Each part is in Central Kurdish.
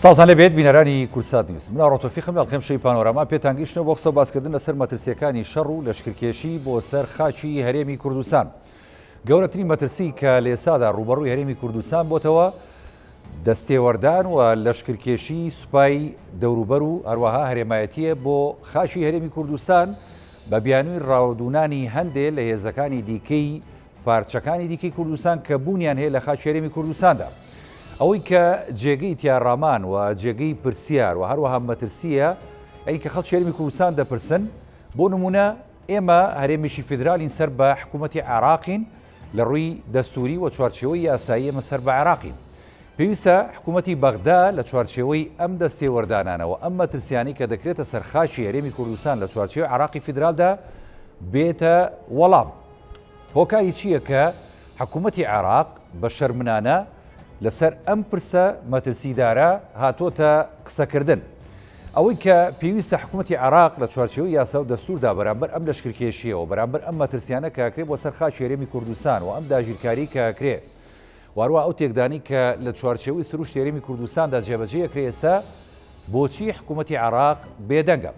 سڵاوتان لێبێت بینەرانی کوردسات نیوز. من ئاڕۆ تۆفیقم لە ئەڵقەی شەوی پانۆراما پێتان گەیشتنەوە بۆ قسە و باسکردن لەسەر مەترسیەکانی شەڕ و لەشکرکێشی بۆ سەر خاکی هەرێمی کوردستان. گەورەترین مەترسی کە لە ئێستادا ڕووبەڕووی هەرێمی کوردستان بۆتەوە دەستێوەردان و لەشکرکێشی سوپای دەوروبەر و هەروەها هەرێمایەتیە بۆ خاکی هەرێمی کوردستان بە بیانووی ڕاودونانی هەندێ لە هێزەکانی دیکەی پارچەکانی دیکەی کوردستان کە بوونیان هەیە لە خاکی هەرێمی کوردستاندا. ئەوەی کە جێگەی تیاڕامان و جێگەی پرسیار و هەروەها مەترسییە، یانی کە خەڵکی هەرێمی کوردستان دەپرسن، بۆ نموونە ئێمە هەرێمێکی فیدرالین سەر بە حکوومەتی عێراقین، لە ڕووی دەستووری و چوارچێوەی یاسایی ئێمە سەر بە عێراقین. پێویستە حکوومەتی بەغدا لە چوارچێوەی ئەم دەستێوەردانانە و ئەم مەترسیانەی کە دەکرێتە سەر خاکی هەرێمی کوردستان لە چوارچێوەی عێراقی فیدرالدا بێتە وەڵام. هۆکاری چییە کە حکوومەتی عێراق بە شەرمنانە لەسەر ئەم پرسە مەترسیدارە هاتۆتە قسەکردن؟ ئەوەی کە پێویستە حکوومەتی عێراق لە چوارچێوەی یاسا و دەستووردا بەرامبەر ئەم لەشکرکێشییە و بەرامبەر ئەم مەترسیانە کە ئەکرێ بۆ سەر خاکی هەرێمی کوردستان و ئەم داگیرکاریی کە ئەکرێ و هەروەها ئەو تێکدانەی کە لە چوارچێوەی سروشتی هەرێمی کوردستاندا جێبەجێ ئەکرێ ئێستا بۆچی حکوومەتی عێراق بێدەنگە؟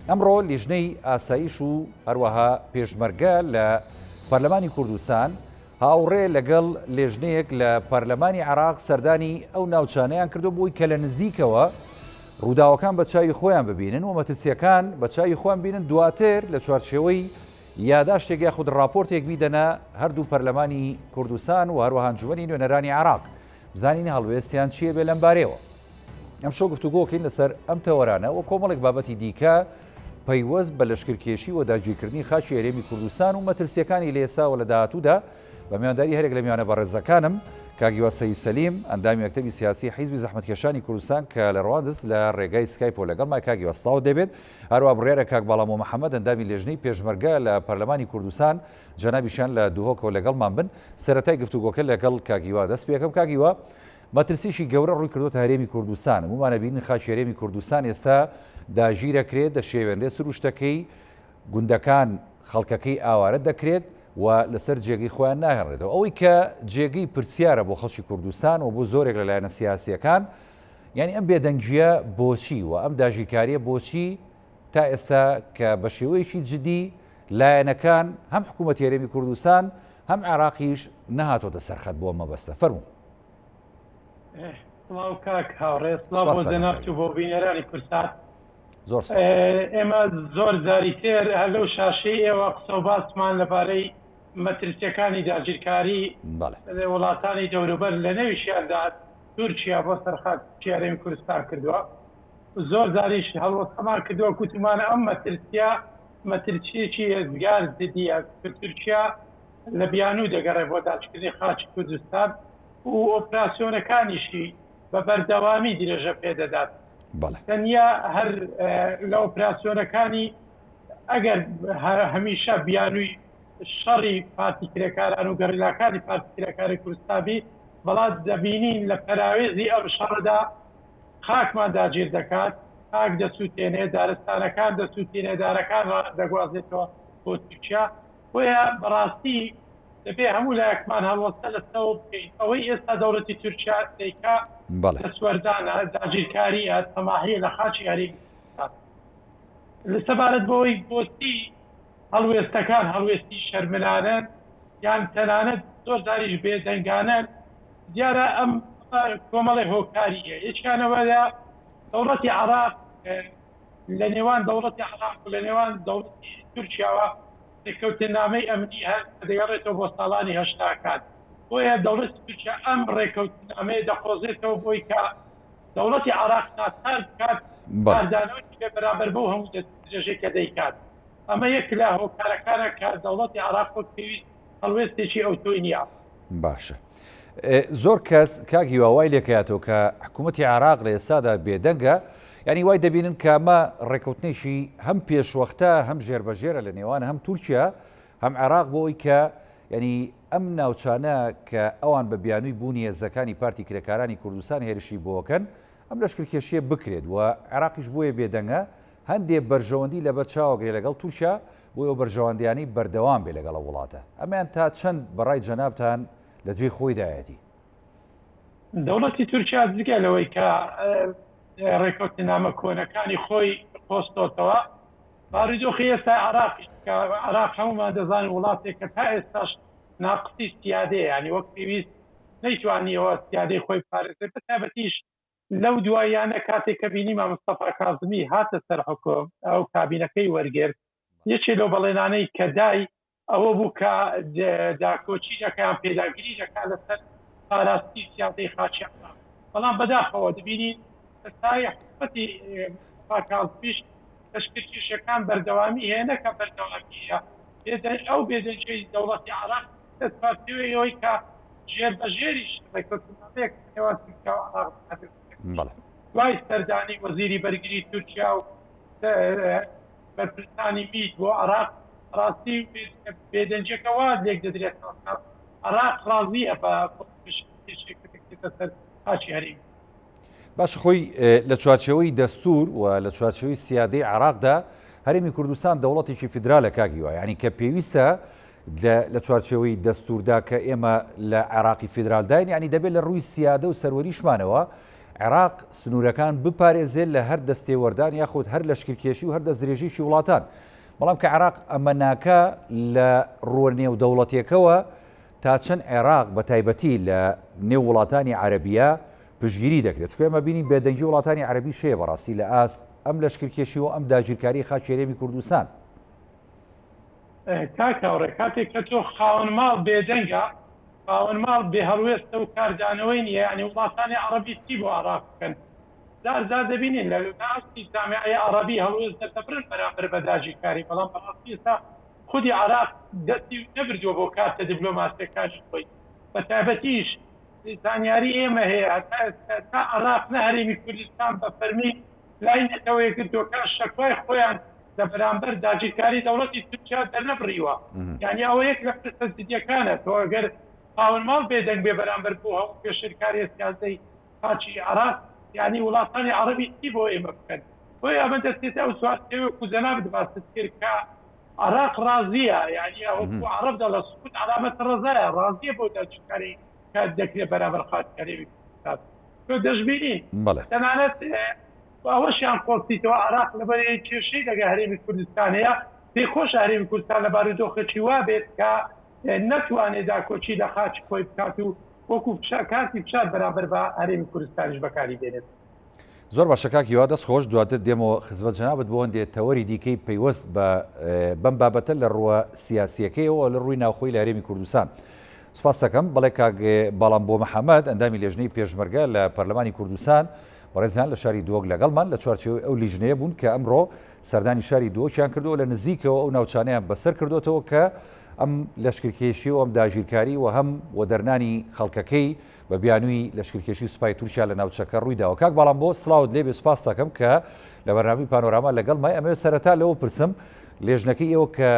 ئەمڕۆ لیژنەی ئاسایش و هەروەها پێشمەرگە لە پەرلەمانی کوردستان هاوڕێ لەگەڵ لێژنەیەک لە پەرلەمانی عێراق سەردانی ئەو ناوچانەیان کردو بۆی کە لە نزیکەوە ڕووداوەکان بە چاوی خۆیان ببینن و مەترسیەکان بە چاوی خۆیان بینن دواتر لە چوارچێوەی یاداشتێک یاخود ڕاپۆرتێک بیدەنە هەردوو پەرلەمانی کوردستان و هەروەها ئەنجومەنی نوێنەرانی عێراق بزانین هەڵوێستیان چییە بێ لەم بارەیەوە. ئەمشەو گفتوگۆکەین لەسەر ئەم تەوەرانە و کۆمەڵێک بابەتی دیکە پەیوەست بە لەشکرکێشی و داگیرکردنی خاکی هەرێمی کوردستان و مەترسیەکانی لە ئێستا و لە داهاتوودا بە میوانداری هەرێک لە میوانە بەڕێزەکانم کاک هیوا سەید سەلیم ئەندامی مەکتەبی سیاسی حیزبی زەحمەتکێشانی کوردستان کە لە ڕواندز لە ڕێگای سکایپۆ لەگەڵما کاک هیوا سڵاوت دەبێت هەروە بڕیارە کاک باڵامۆ محەممەد ئەندامی لێژنەی پێشمەرگە لە پەرلەمانی کوردستان جەنابیشیان لە دهۆکەوە لەگەڵمان بن سەرەتای گفتوگۆکە لەگەڵ کاک هیوا دەست پێکەم کاک هیوا مەترسیی گەورە ڕووی کردۆتە هەرێمی کوردستان، هەموومان ئەبینین خاکی هەرێمی کوردستان ئێستا داگیرەکرێت، دەشێوێنرێت سروشتەکەی، گوندەکان خەڵکەکەی ئاوارە دەکرێت و لەسەر جێگەی خۆیان ناهێڵرێتەوە. ئەوەی کە جێگەی پرسیارە بۆ خەڵکی کوردستان و بۆ زۆرێک لە لایەنە سیاسییەکان، یانی ئەم بێدەنگییە بۆچی و ئەم داگیرکارییە بۆچی تا ئێستا کە بە شێوەیەکی جدی لایەنەکان هەم حکوومەتی هەرێمی کوردستان هەم عێراقیش نەهاتۆتە سەرخەت بۆ ئەم مەبەستە؟ فەرموو. سڵاو کاک هاوڕێ سڵاو بۆ جەنابت و بۆ بینەرانی کورسات زۆر ئێمە زۆر جاری تر هەر لەو شاشەی ئێوە قسە و باسمان لەبارەی مەترسیەکانی داگیرکاری وڵاتانی دەوروبەر لە نێویشیاندا تورکیا بۆ سەر خاکی هەرێمی کوردستان کردووە زۆر جاریش هەڵوەستەمان کردووە کوتومانە ئەم مەترسیە مەترسیەکی ئێجگار جدیە کە تورکیا لە بیانوو دەگەڕێ بۆ داگیرکردنی خاکی کوردستان و ئۆپراسیۆنەکانیشی بە بەردەوامی درێژە پێدەدات. تەنیا هەر لە ئۆپراسیۆنەکانی ئەگەر هەمیشە بیانووی شەڕی پارتی کرێکاران و گەڕیلاکانی پارتی کرێکاری کوردستان بی، بەڵام دەبینین لە پەراوێزی ئەم شەڕەدا خاکمان داگیر دەکات، خاک دەسووتێنێ، دارستانەکان دەسووتێنێ، دارەکان دەگوازێتەوە بۆ تورکیا. بۆیە بەڕاستی دەبێ هەموو لایەکمان هەڵوەستە لەسەرەوە بکەین. ئەوەی ئێستا دەوڵەتی تورکیا دەیکا دەستوەردانە، داگیرکارییە، تەماحییە لە خاکی هەرێمی کوردستان. سەبارەت بەوەی بۆچی هەڵوێستەکان هەڵوێستی شەرمنانەن یان تەنانەت زۆر جاریش بێدەنگانەن، دیارە ئەم کۆمەڵێ هۆکاری هەیە. یەکیان ئەوەیە دەوڵەتی عێراق لە نێوان دەوڵەتی عێراق و لە نێوان دەوڵەتی تورکیاوە ڕێککەوتننامەی ئەمنی هەر کە دەگەڕێتەوە بۆ ساڵانی هەشتاکان. بۆیە دەوڵەتی تورکیا ئەم ڕێککەوتننامەیە دەقۆزێتەوە بۆی کە دەوڵەتی عێراق ناچار بکات کاردانەوەی هەبێت بەرامبەر بەو هەموو دەستدرێژەی کە دەیکات. ئەمە یەک لە هۆکارەکانە کە دەوڵەتی عێراق وەک پێویست هەڵوێستێکی ئەوتۆی نییە. باشە. زۆر کەس کاک هیوا وای لێکەیاتەوە کە حکوومەتی عێراق لە ئێستادا بێدەنگە، یانی وای دەبینن کە ئەمە ڕێککەوتنێکی هەم پێشوەختە هەم ژێربەژێرە لە نێوان هەم تورکیا هەم عێراق بۆ ئەوی کە یانی ئەم ناوچانە کە ئەوان بە بیانووی بوونی هێزەکانی پارتی کرێکارانی کوردستان هێرشی بۆکەن ئەم لەشکرکێشیە بکرێت و عێراقیش بۆیە بێدەنگە هەندێ بەرژەوەندی لەبەر چاوەگرێ لەگەڵ تورکیا بۆی ئەو بەرژەوەندیانەی بەردەوام بێ لەگەڵ ئەو وڵاتە. ئەمەیان تا چەند بە ڕای جەنابتان لە جێی خۆیدایەتی؟ دەوڵەتی تورکیا جگە لەوەی کە ڕێکەوتنامە کۆنەکانی خۆی قۆستۆتەوە، بارودۆخی ئێستای عێراقیش کە عێراق هەموومان دەزانین وڵاتێکە تا ئێستاش ناقسی سیادەیە، یانی وەک پێویست نەیتوانیەوە سیادەی خۆی بپارێزێت، بەتایبەتیش لەو دواییانە کاتێک کە بینیمان مستەفا کازمی هاتە سەر حوکم ئەو کابینەکەی وەرگرت، یەکێ لەو بەڵێنانەی کە دای ئەوە بوو کە داکۆکی دەکا یان پێداگری دەکا لەسەر پاراستنی سیادەی خاکی عێراق، بەڵام بەداخەوە دەبینین لە سایەی حکومەتی مستەفا کازمیش لەشکرکێشیەکان بەردەوامی هەیە نەکا بەردەوامی هەیە ئەو بێدەنگیەی دەوڵەتی عێراق لە چوارچێوەی ئەوەی کە ژێر بە ژێریش ڕێککەوتننامەیەک لە نێوان تورکیا و عێراق دوای سەردانی وەزیری بەرگری تورکیا و بەرپرسانی میت بۆ عێراق ڕاستی بێدەنگیەکە وا لێک دەدرێتەوە کە عێراق ڕازیە بە کێشەکە دەکرێتە سەر خاکی هەرێمی. باشە خۆی لە چوارچێوەی دەستور و لە چوارچێوەی سیادەی عێراقدا هەرێمی کوردستان دەوڵەتێکی فیدرالە کاک هیوا یعنی کە پێویستە لە چوارچێوەی دەستوردا کە ئێمە لە عێراقی فیدرالداین یعنی دەبێت لە ڕووی سیادە و سەروەریشمانەوە عێراق سنوورەکان بپارێزێت لە هەر دەستێوەردان یاخود هەر لەشکرکێشی و هەر دەستدرێژیی وڵاتان. بەڵام کە عێراق ئەمە ناکا لە ڕووە نێودەوڵەتیەکەوە تا چەند عێراق بە تایبەتی لە نێو وڵاتانی عەرەبیە پشتگیری دەکرێت؟ چونکە ئێمە بینین بێدەنگی وڵاتانی عەرەبیش هەیە بەڕاستی لە ئاست ئەم لەشکرکێشی و ئەم داگیرکاری خاکی هەرێمی کوردستان. کاک هاوڕێ کاتێک کە تۆ خاوەن ماڵ بێدەنگە، خاوەن ماڵ بێ هەڵوێستە و کاردانەوەی نییە، یانی وڵاتانی عەڕەبی چی بۆ عێڕاق بکەن؟ زار زار دەبینین لە ئاستی جامیعەی عەڕەبی هەڵوێست دەردەبرن بەرامبەر بە داگیرکاری، بەڵام بەڕاستی ئێستا خودی عێراق دەستی نەبردووە بۆ کارتە دیبلۆماسییەکانی خۆی، بە تایبەتیش زانیاری ئێمە هەیە هەتا ئێستا تا عێراق نە هەرێمی کوردستان بە فەرمی لای نەتەوە یەکگرتووەکان شەکوای خۆیان لە بەرامبەر داگیرکاری دەوڵەتی تورکیا دەرنەبڕیوە. یانی ئەوە یەک لە پرسە جدیەکانە. تۆ ئەگەر خاوەن ماڵ بێدەنگ بێ بەرامبەر بەو هەموو پێشێلکاریە سیاسەی خاکی عێراق، یانی وڵاتانی عەڕەبی چی بۆ ئێمە بکەن؟ بۆیە ئەمە دەچێتە ئەو چوارچێوەی وەکو جەنابت باست کرد کە عێراق ڕازیە، یانی وەکو عەڕەب دەڵێ سکوت عەلامەت ڕەزایە، ڕازیە بەو داگیرکاری کە دەکرێ بەرامبەر خاکی هەرێمی کوردستان. تۆ دەشبینی تەنانەت ئەوەشیان قۆستیتەوە عێراق لەبەر کێشەی لەگە هەرێمی کوردستان هەیە، پێی خۆشە هەرێمی کوردستان لە بارودۆخێکی وا بێت کە نەتوانێت داکۆکی لە خاکی خۆی بکات و وەکو فشار کارتی فشار بەرامبەر بە هەرێمی کوردستانیش بەکاری بێنێت. زۆر باشە کاک هیوا دەست خۆش دواتر دێمەوە خزمەت جەنابت بۆ هەندێ تەوەری دیکەی پەیوەست بە بەم بابەتە لە ڕووە سیاسیەکەیەوە لە ڕووی ناوخۆی لە هەرێمی کوردستان. سپاس دەکەم بەڵێ کاک باڵام بۆ محەممەد ئەندامی لێژنەی پێشمەرگە لە پەرلەمانی کوردستان بەڕێزیان لە شاری دهۆک لەگەڵمان لە چوارچێوەی ئەو لیژنەیە بوون کە ئەمڕۆ سەردانی شاری دهۆکیان کردووە لە نزیکەوە ئەو ناوچانەیان بەسەر کردوێتەوە کە ئەم لەشکرکێشی و ئەم داگیرکاری و هەم وەدەرنانی خەڵکەکەی بە بیانووی لەشکرکێشی سوپای تورکیا لە ناوچەکە ڕوویداوە. کاک باڵامبۆ سڵاوت لێبێ سوپاست دەکەم کە لە بەرنامەی پانۆراما لەگەڵمای. ئەمەوێت سەرەتا لەوە پرسم لێژنەکەی ئێوە کە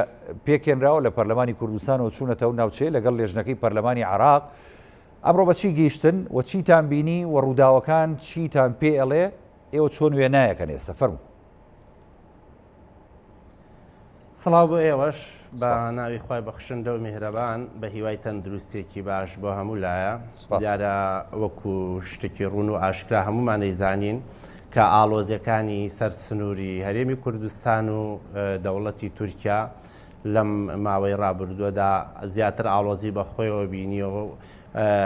پێکهێنراوە لە پەرلەمانی کوردستانەوە چوونەتە ئەو ناوچەیە لەگەڵ لێژنەکەی پەرلەمانی عێراق ئەمڕۆ بە چی گەیشتن و چیتان بینی و ڕووداوەکان چیتان پێ ئەڵێ ئێوە چۆن وێنایەکەن ئێستا فەرموو. سڵاو بۆ ئێوەش بە ناوی خوای بەخشندە و میهرەبان بە هیوای تەندروستێکی باش بۆ هەموو لایە دیارە وەکو شتێکی ڕوون و ئاشکرا هەمومان ئەیزانین کە ئاڵۆزیەکانی سەر سنووری هەرێمی کوردستان و دەوڵەتی تورکیا لەم ماوەی ڕابردووەدا زیاتر ئاڵۆزی بە خۆیەوە بینیەوە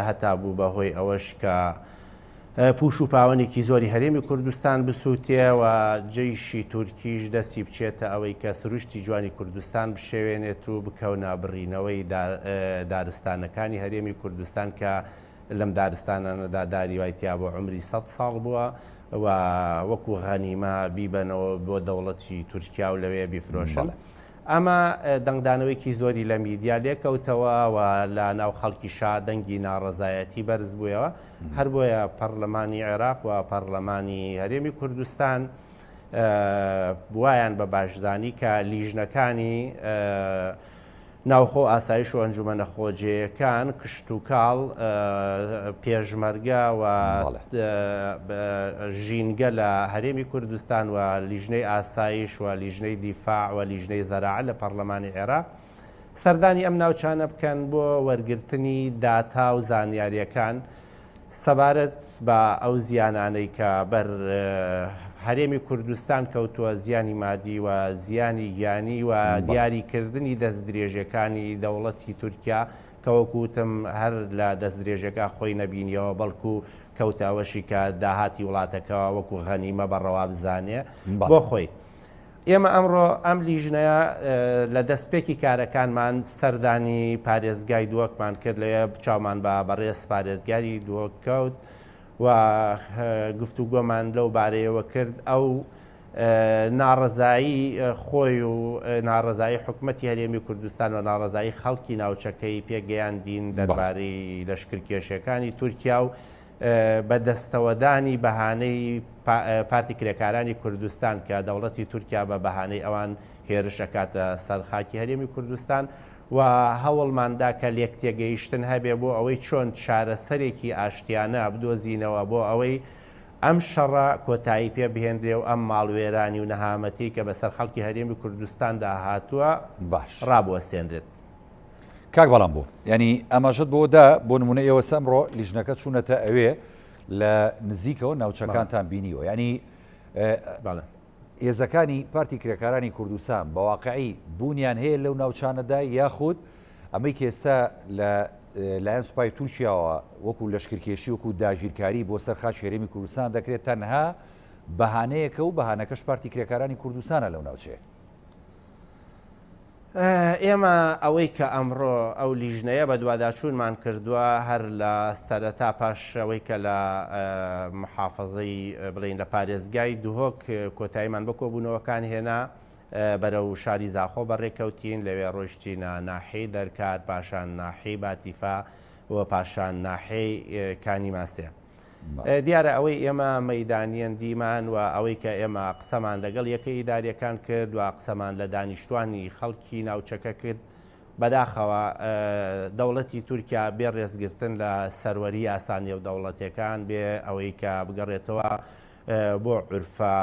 هەتا بوو بە هۆی ئەوەش کە پوش و پاوەنێکی زۆری هەرێمی کوردستان بسووتێ و جەیشی تورکیش دەستی بچێتە ئەوەی کە سروشتی جوانی کوردستان بشێوێنێت و بکەونە بڕینەوەی دارستانەکانی هەرێمی کوردستان کە لەم دارستانانەدا داری وای تیا بۆ عومری سەد ساڵ بووە و وەکو غەنیمە بیبەنەوە بۆ دەوڵەتی تورکیا و لەوێ بیفرۆشن. ئەمە دەنگدانەوەیەکی زۆری لە میدیا لێکەوتەوە و لە ناو خەڵکیشا دەنگی ناڕەزایەتی بەرز بوویەوە. هەر بۆیە پەڕلەمانی عێراق و پەڕلەمانی هەرێمی کوردستان وایان بە باش زانی کە لیژنەکانی ناوخۆ ئاسایش و ئەنجومەنە خۆجێیەکان، کشتوکاڵ، پێشمەرگە و ژینگە لە هەرێمی کوردستان و لیژنەی ئاسایش و لیژنەی دیفاع و لیژنەی زەراعە لە پەڕلەمانی عێراق سەردانی ئەم ناوچانە بکەن بۆ وەرگرتنی داتا و زانیارییەکان. سەبارەت بە ئەو زیانانەی کە بەر هەرێمی کوردستان کەوتووە، زیانی مادی و زیانی گیانی و دیاریکردنی دەستدرێژیەکانی دەوڵەتی تورکیا کە وەکو وتم هەر لە دەستدرێژیەکە خۆی نەبینیەوە بەڵکو کەوتە ئەوەشی کە داهاتی وڵاتەکە وەکو غەنیمە بە ڕەوا بزانێ بۆ خۆی. ئێمە ئەمڕۆ ئەم لیژنەیە لە دەستپێکی کارەکانمان سەردانی پارێزگای دهۆکمان کرد، لەوێ چاومان بە بەڕێز پارێزگاری دهۆک کەوت و گفتوگۆمان لەو بارەیەوە کرد. ئەو ناڕەزایی خۆی و ناڕەزایی حکومەتی هەرێمی کوردستان و ناڕەزایی خەڵکی ناوچەکەی پێگەیاندین دەربارەی لەشکرکێشیەکانی تورکیا و بە دەستەوەدانی بەهانەی پارتی کرێکارانی کوردستان کە دەوڵەتی تورکیا بە بەهانەی ئەوان هێرش ئەکاتە سەر خاکی هەرێمی کوردستان و هەوڵماندا کە لێکتێگەیشتن هەبێ بۆ ئەوەی چۆن چارەسەرێکی ئاشتیانە بدۆزینەوە بۆ ئەوەی ئەم شەڕە کۆتایی پێ بهێنرێ و ئەم ماڵوێرانی و نەهامەتی کە بەسەر خەڵکی هەرێمی کوردستاندا هاتووە باش ڕابوەستێنرێت. کاک بەڵام بۆ یانی ئاماژەت بۆ دا بۆ نمونە ئێوە ئەمڕۆ لیژنەکە چوونەتە ئەوێ لە نزیکەوە ناوچەکانتان بینیوە ینی هێزەکانی پارتی کرێکارانی کوردستان بە واقعی بوونیان هەیە لەو ناوچانەدا یاخود ئەمەی کە ئێستا لە لایەن سوپای تورکیاوە وەکو لەشکرکێشی وەکو داگیرکاری بۆ سەر خاکی هەرێمی کوردستان دەکرێت تەنها بەهانەیەکە و بەهانەکەش پارتی کرێکارانی کوردستانە لەو ناوچەیە. ئێمە ئەوەی کە ئەمڕۆ ئەو لیژنەیە بەدواداچوونمان کردووە هەر لە سەرەتا پاش ئەوەی کە لە محافەزەی بڵێین لە پارێزگای دهۆک کۆتاییمان بە کۆبوونەوەکان هێنا بەرەو شاری زاخۆ بەڕێکەوتین لەوێ ڕۆیشتینە ناحیەی دەرکار پاشان ناحیەی باتیفا و پاشان ناحیەی کانی ماسێ. دیارە ئەوەی ئێمە مەیدانیەن دیمان و ئەوەی کە ئێمە قسەمان لەگەڵ یەکە ئیداریەکان کرد و قسەمان لە دانیشتوانی خەڵکی ناوچەکە کرد، بەداخەوە دەوڵەتی تورکیا بێ ڕێزگرتن لە سەروەری یاسا نێودەوڵەتیەکان، بێ ئەوەی کە بگەڕێتەوە بۆ عورفە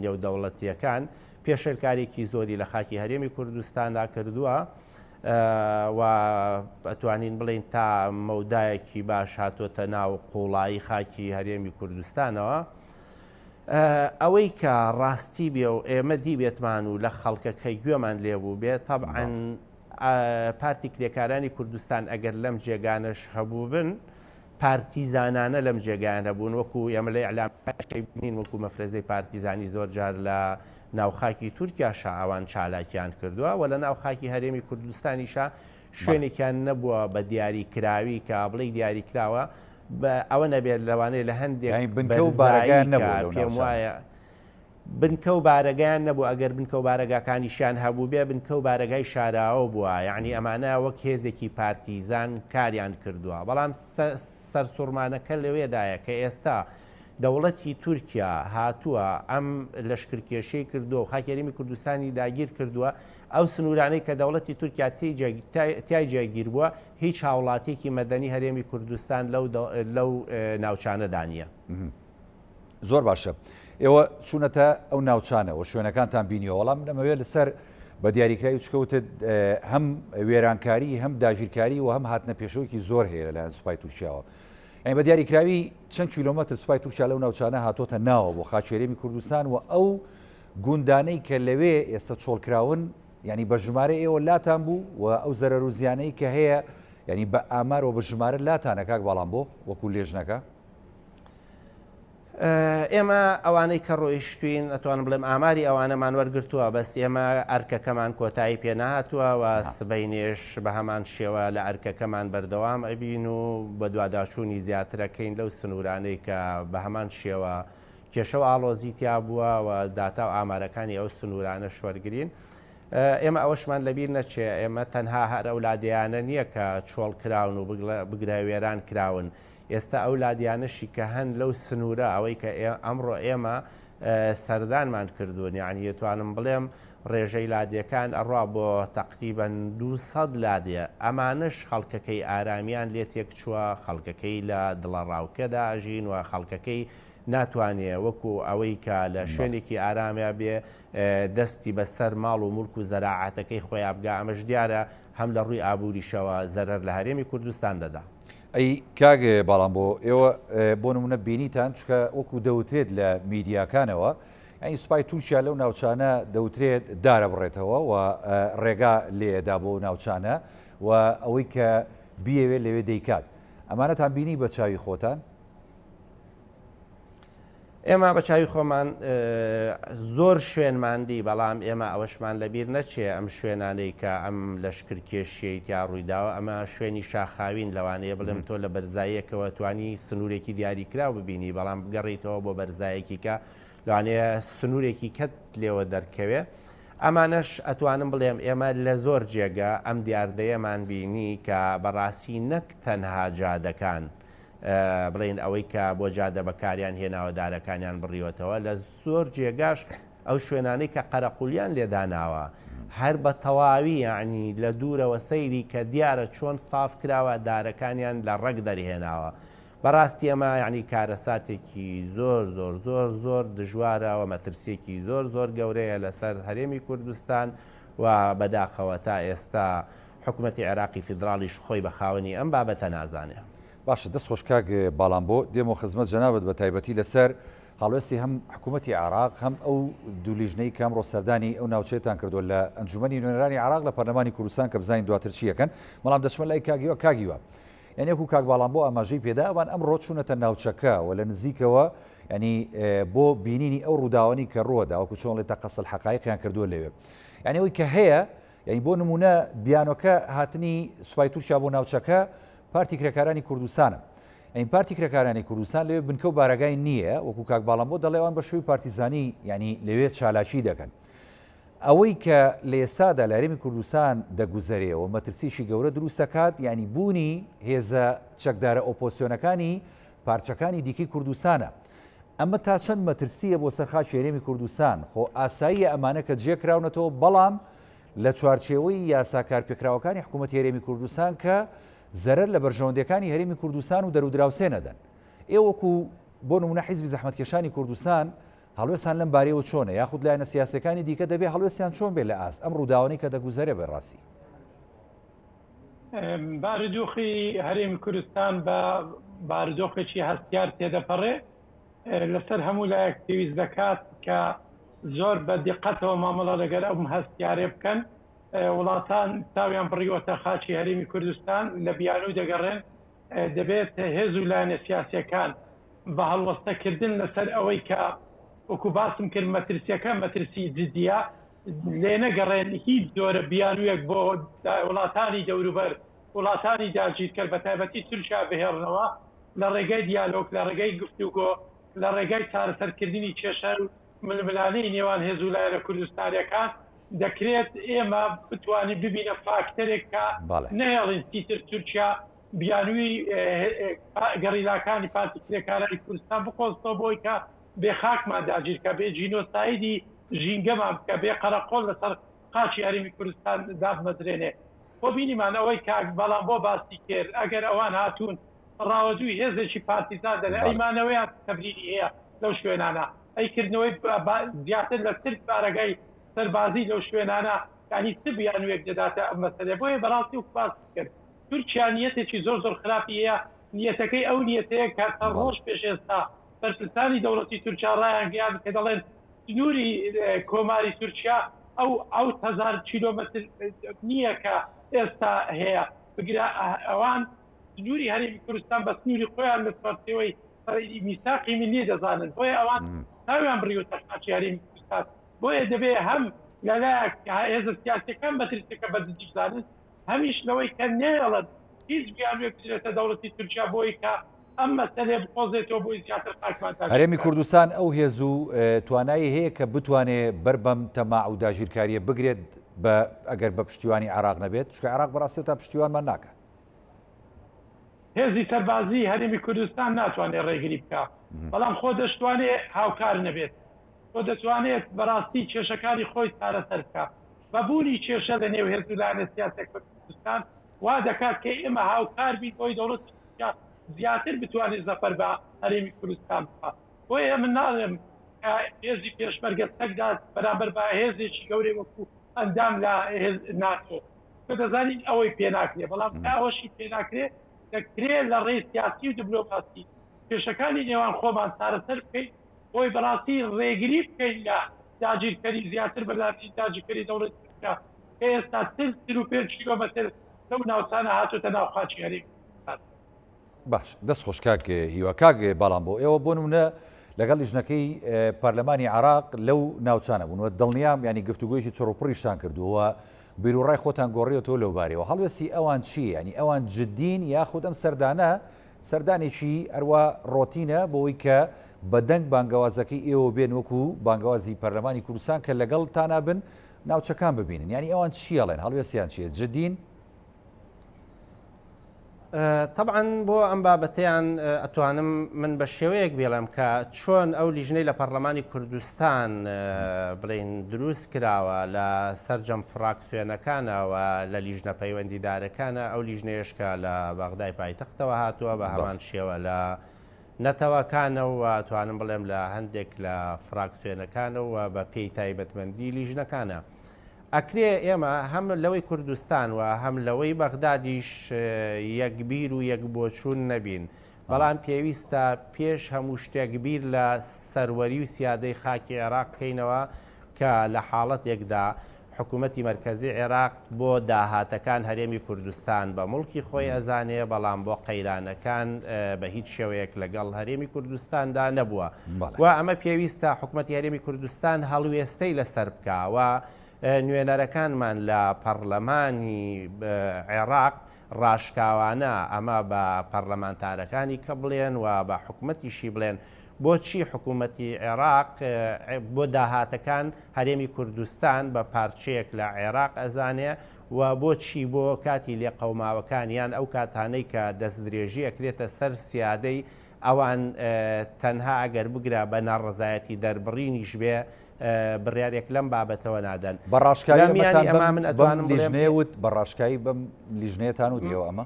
نێودەوڵەتیەکان، پێشێلکارێکی زۆری لە خاکی هەرێمی کوردستاندا کردووە. و ئەتوانین بڵێین تا مەودایەکی باش هاتۆتە ناو قوڵایی خاکی هەرێمی کوردستانەوە. ئەوەی کە ڕاستی بێ و ئێمە دیبێتمان و لە خەڵکەکە گوێمان لێبوو بێ تەبعەن پارتی کرێکارانی کوردستان ئەگەر لەم جێگانەش هەبووبن پارتیزانانە لەم جێگایانە بوون وەکو ئێمە لە ئیعلام بینین وەکو مەفرەزەی پارتیزانی زۆر جار لە ناو خاکی تورکیاشا ئەوان چالاکیان کردووە و لە ناو خاکی هەرێمی کوردستانیشا شوێنێکیان نەبووە بە دیاری کراوی کە بڵێی دیاری کراوە ئەوە نەبێت لەوانەیە لە هەندێک بنکە و بارەگایان نەبوو پێم وایە بنکە و بارەگایان نەبوو، ئەگەر بنکە و بارەگاکانیشیان هەبووبێ بنکە و بارەگای شاراوە بووە، یەعنی ئەمانە وەک هێزێکی پارتیزان کاریان کردووە، بەڵام سەرسوڕمانەکە لەوێدایە کە ئێستا دەوڵەتی تورکیا هاتووە ئەم لەشکرکێشیەی کردووە و خاکی هەرێمی کوردستانی داگیر کردووە، ئەو سنوورانەی کە دەوڵەتی تورکیا تیای جێگیر بووە هیچ هاوڵاتیەکی مەدەنی هەرێمی کوردستان لەو ناوچانەدا نییە. زۆر باشە ئێوە چوونەتە ئەو ناوچانەوە شوێنەکانتان بینیەوە وەڵام دەمەوێت لەسەر بە دیاریکراوی چکەوتت هەم وێرانکاری هەم داگیرکاری و هەم هاتنە پێشەوەکی زۆر هەیە لەلایەن سوپای تورکیاوە یعنی بە دیاریکراوی چەند کیلۆمەتر سوپای تورکیا لەو ناوچانە هاتۆتە ناوە بۆ خاچێرێمی کوردستان و ئەو گوندانەی کە لەوێ ئێستا چۆڵکراون یعنی بە ژمارە ئێوە لاتان بوو و ئەو زەرەر و زیانەی کە هەیە یعنی بە ئامار و بە ژمارە لاتانە کاک باڵام بۆ وەکو لێژنەکە ئێمە ئەوانەی کە ڕۆیشتوین ئەتوانم بڵێم ئاماری ئەوانەمان وەرگرتووە بەس ئێمە ئەرکەکەمان کۆتایی پێ نەهاتووە و سبەینێش بە هەمان شێوە لە ئەرکەکەمان بەردەوام ئەبین و بەدواداچوونی زیاترەکەین لەو سنوورانەی کە بە هەمان شێوە کێشە و ئاڵۆزی تیا بووە و داتا و ئامارەکانی ئەو سنوورانەش وەرگرین. ئێمە ئەوەشمان لەبیر نەچێ ئێمە تەنها هەر ئەو لادێیانە نییە کە چۆڵ کراون و بگرە وێران کراون ئێستا ئەو لادیانەشی کە هەن لەو سنوورە ئەوەی کە ئەمڕۆ ئێمە سەردانمان کردوون یعنی ئەتوانم بڵێم ڕێژەی لادێکان ئەڕوا بۆ تەقریبەن 200 لادێ ئەمانەش خەڵکەکەی ئارامیان لێ تێکچووە خەڵکەکەی لە دڵەڕاوکێدا ئەژین و خەڵکەکەی ناتوانێ وەکو ئەوەی کە لە شوێنێکی ئارامیا بێ دەستی بەسەر ماڵ و مڵک و زەراعەتەکەی خۆیا بگا ئەمەش دیارە هەم لە ڕووی ئابووریشەوە زەرەر لە هەرێمی کوردستان دەدا. ئەی کاک باڵام بۆ ئێوە بۆ نمونە بینیتان چکە وەکو دەوترێت لە میدیاکانەوە یعنی سوپای تورکیا لەو ناوچانە دەوترێت دارە بڕێتەوە و ڕێگا لێدا بۆ ناوچانە و ئەوەی کە بیەوێت لەوێ دەیکات ئەمانەتان بینی بە چاوی خۆتان؟ ئێمە بە چاوی خۆمان زۆر شوێنمان دی، بەڵام ئێمە ئەوەشمان لەبیر نەچێ ئەم شوێنانەی کە ئەم لەشکرکێشیەی تیا ڕوویداوە ئەمە شوێنی شاخاوین، لەوانەیە بڵێم تۆ لە بەرزاییەکەوە توانی سنوورێکی دیاریکراو ببینی، بەڵام بگەڕێیتەوە بۆ بەرزایەکی کە لەوانەیە سنوورێکی کەت لێوە دەرکەوێ. ئەمانەش ئەتوانم بڵێم ئێمە لە زۆر جێگە ئەم دیاردەیەمان بینی کە بەڕاستی نەک تەنها جادەکان، بڵێین ئەوەی کە بۆ جادە بەکاریان هێناوە دارەکانیان بڕیوەتەوە، لە زۆر جێگاش ئەو شوێنانەی کە قەرەقولیان لێ داناوە هەر بە تەواوی یەعنی لە دوورەوە سەیری کە دیارە چۆن ساف کراوە دارەکانیان لە ڕەگ دەرهێناوە. بەڕاستی ئەمە یەعنی کارەساتێکی زۆر زۆر زۆر زۆر دژوارە و مەترسیەکی زۆر زۆر گەورەیە لەسەر هەرێمی کوردستان و بەداخەوە تا ئێستا حکومەتی عێراقی فیدراڵیش خۆی بە خاوەنی ئەم بابەتە نازانێ. باشە دەست خۆش کاک باڵامبۆ، دێمەوە خزمەت جەنابت بە تایبەتی لەسەر هەڵوێستی هەم حکوومەتی عێراق هەم ئەو دوو لیژنەی کە ئەمڕۆ سەردانی ئەو ناوچەیەتان کردووە لە ئەنجومەنی نوێنەرانی عێراق لە پەرلەمانی کوردستان کە بزانین دواتر چی ئەکەن. بەڵام دەچمە لای کاک هیوا. کاک هیوا یانی وەکو کاک باڵامبۆ ئاماژەی پێدا ئەوان ئەمڕۆ چوونەتە ناوچەکە و لە نزیکەوە ینی بۆ بینینی ئەو ڕووداوانی کە ڕووەدا وەکو چۆن ڵێ تەقەسل حەقایقیان کردووە لەوێ یانی ئەوەی کە هەیە یانی بۆ نموونە بیانۆکە هاتنی سوپای تورکیا بۆ ناوچەکە پارتی کرێکارانی کوردستانە. یانی پارتی کرێکارانی کوردستان لەوێ بنکە و بارەگای نییە، وەکو کاک باڵامبۆ دەڵێ ئەوان بە شێوەی پارتیزانی یانی لەوێ چالاکی دەکەن. ئەوەی کە لە ئێستادا لە هەرێمی کوردستان دەگوزەرێ و مەترسیی گەورە دروست دەکات یانی بوونی هێزە چەکدارە ئۆپۆزسیۆنەکانی پارچەکانی دیکەی کوردستانە. ئەمە تا چەند مەترسییە بۆ سەر خاکی هەرێمی کوردستان؟ خۆ ئاساییە ئەمانە کە جێکراونەتەوە، بەڵام لە چوارچێوەی یاسا کارپێکراوەکانی حکوومەتی هەرێمی کوردستان کە زەرەر لە بەرژەوەندییەکانی هەرێمی کوردستان و دەرودراوسێ نەدەن. ئێوە وەکو بۆ نموونە حیزبی زەحمەتکێشانی کوردستان هەڵوێستان لەم بارەیەوە چۆنە؟ یاخود لایەنە سیاسییەکانی دیکە دەبێ هەڵوێستیان چۆن بێ لە ئاست ئەم ڕووداوانەی کە دەگوزەرێ بە ڕاستی؟ بارودۆخی هەرێمی کوردستان بە بارودۆخێکی هەستیار تێدەپەڕێ، لەسەر هەموو لایەک پێویست دەکات کە زۆر بە دیقەتەوە مامەڵە لەگەر ئەم هەستیارێ بکەن. وڵاتان چاویان بڕیوەتە خاکی هەرێمی کوردستان، لە بیانوو دەگەڕێن. دەبێت هێز و لایەنە سیاسییەکان بە هەڵوەستەکردن لەسەر ئەوەی کە وەکو باسم کرد مەترسییەکە مەترسی جدییە، لێنەگەڕێن هیچ جۆرە بیانوویەک بۆ وڵاتانی دەوروبەر، وڵاتانی داگیرکەر بەتایبەتی تورکیا بهێڵنەوە، لە ڕێگای دیالۆگ، لە ڕێگای گفتوگۆ، لە ڕێگای چارەسەرکردنی کێشە و ململانێی نێوان هێز و لایەنە کوردستانییەکان، دەکرێت ئێمە بتوانین ببینە فاکتەرێک کە نەهێڵین چیتر تورکیا بیانووی گەڕیلاکانی پارتی کرێکارانی کوردستان بقۆزتەوە بۆی کە بێ خاکمان داگیرکە، بێ جینۆسایدی ژینگەمان بکە، بێ قەرەقۆڵ لەسەر خاکی هەرێمی کوردستان دابمەزرێنێ. خۆ بینیمان ئەوەی کاک بەڵام بۆ باسی کرد ئەگەر ئەوان هاتوون ڕاوەدووی هێزێکی پارتیزان دەنێن ئەی مانەوەیان چ تەبریری هەیە لەو شوێنانە؟ ئەی کردنەوەی زیاتر لە چل بارەگای سەربازی لەو شوێنانە یانی چ بیانوویەک دەداتە ئەم مەسەلەیە؟ بۆیە بەڕاستی وەکو باست کرد تورکیا نیەتێکی زۆر زۆر خراپی هەیە، نیەتەکەی ئەو نیەتەیە کە چەند ڕۆژ پێش ئێستا بەرپرسانی دەوڵەتی تورکیا ڕایانگەیاند کە دەڵێن سنووری کۆماری تورکیا ئەو 7000 کیلۆمەتر نییە کە ئێستا هەیە، بگرە ئەوان سنووری هەرێمی کوردستان بە سنووری خۆیان لە چوارچێوەی میساقی ملی دەزانن، بۆیە ئەوان چاویان بڕیوەتە خاکی هەرێمی کوردستان، بۆیە دەبێ هەم لەلایەک هێزە سیاسیەکان مەترسیەکە بە جدی بزانن، هەمیش لەوەی کە نەیەڵن هیچ بیانوویەک بدرێتە دەوڵەتی تورکیا بۆی کە ئەم مەسەلەیە بقۆزێتەوە بۆی زیاتر خاکمان داگیر هەرێمی بکات. کوردستان ئەو هێز و توانایەی هەیە کە بتوانێ بەر بەم تەماع و داگیرکارییە بگرێت بە ئەگەر بە پشتیوانی عێراق نەبێت؟ چونکە عێراق بەڕاستی تا پشتیوانمان ناکا. هێزی سەربازی هەرێمی کوردستان ناتوانێت ڕێگری بکا، بەڵام خۆ دەشتوانێ هاوکار نەبێت. خۆ دەتوانێت بەڕاستی کێشەکانی خۆی چارەسەر بکا. بە بوونی کێشە لە نێو هێز و لایەنە سیاسیەکانی کوردستان وا دەکات کە ئێمە هاوکار بین بۆی دەوڵەتی تورکیا زیاتر بتوانێت زەفەر بە هەرێمی کوردستان بخا. بۆیە من ناڵێم کە هێزی پێشمەرگە چەکدار بەرامبەر بە هێزێکی گەورەی وەکو ئەندام لە هێز ناتۆ. تۆ دەزانین ئەوەی پێناکرێ، بەڵام تا ئەوەشی پێناکرێ. دەکرێ لە ڕێی سیاسی و دبلۆماسی کێشەکانی نێوان خۆمان چارەسەر بکەین بۆی بەڕاستی ڕێگری بکەین لە داگیرکەری زیاتر بە داگیرکەری دەوڵەتی تورکیا کە ئێستا 40 45 کیلۆمەتر لەو ناوچانە هاتۆتە ناو خاکی هەرێمی کوردستان. باش دەست خۆش کاک هیوا. کاک باڵام بۆ ئێوە بۆ نمونە لەگەڵ لیژنەکەی پەرلەمانی عراق لەو ناوچانە بوون و دڵنیام ینی گفتوگۆیەکی چڕوپڕیشتان کردووە بیروڕای خۆتان گۆڕیەوە لەو بارەوە هەڵوێستی ئەوان چییە ینی ئەوان جدین یاخود ئەم سەردانە سەردانێکی ئەروا ڕۆتینە بۆی کە بە دەنگ بانگەوازەکەی ئێوە بێن وەکو بانگەوازی پەرلەمانی کوردستان کە لەگەڵ تانا بن ناوچەکان ببینن یعنی ئەوان چیەڵێن هەڵوێستیان چییە جدین؟ تەبعەن بۆ ئەم بابەتەیان ئەتوانم من بە شێوەیەک بێڵم کە چۆن ئەو لیژنەی لە پەرلەمانی کوردستان بڵین دروست کراوە لە سەرجەم فراکسیۆنەکانەوە لە لیژنە پەیوەندیدارەکانە ئەو لیژنەیەشکە لە بەغدای پایتەختەوە هاتووە بە هەمان شێوە لە نەتەوەکانەوە توانم بڵێم لە هەندێک لە فراکسیۆنەکانەوە بە پێی تایبەتمەندی لیژنەکانە. ئەکرێ ئێمە هەم لەوەی کوردستان و هەم لەوەی بەغدادیش یەک بیر و یەک بۆچوون نەبین، بەڵام پێویستە پێش هەموو شتێک بیر لە سەروەری و سیادەی خاکی عێراق بکەینەوە کە لە حاڵەتێکدا حکوومەتی مەرکەزی عێراق بۆ داهاتەکان هەرێمی کوردستان بە موڵکی خۆی ئەزانێ بەڵام بۆ قەیرانەکان بە هیچ شێوەیەک لەگەڵ هەرێمی کوردستاندا نەبووە. و ئەمە پێویستە حکومەتی هەرێمی کوردستان هەڵوێستەی لەسەر بکا و نوێنەرەکانمان لە پەڕلەمانی عێراق ڕاشکاوانە ئەمە بە پەڕلەمانتارەکانی کە بڵێن و بە حکومەتیشی بڵێن بۆچی حکومەتی عێراق بۆ داهاتەکان هەرێمی کوردستان بە پارچەیەک لە عێراق ئەزانێ و بۆچی بۆ کاتی لێقەوماوەکان یان ئەو کاتانەی کە دەستدرێژی ئەکرێتە سەر سیادەی ئەوان تەنها ئەگەر بگرە بە ناڕەزایەتی دەربڕینیش بێ بڕیارێک لەم بابەتەوە نادەن. بە ڕاشکاوی لە میانی ئەمە من ئەتوانم بڵێم لیژنەیە وت بە ڕاشکاوی بەم لیژنەیەتان وت ئێوە ئەمە؟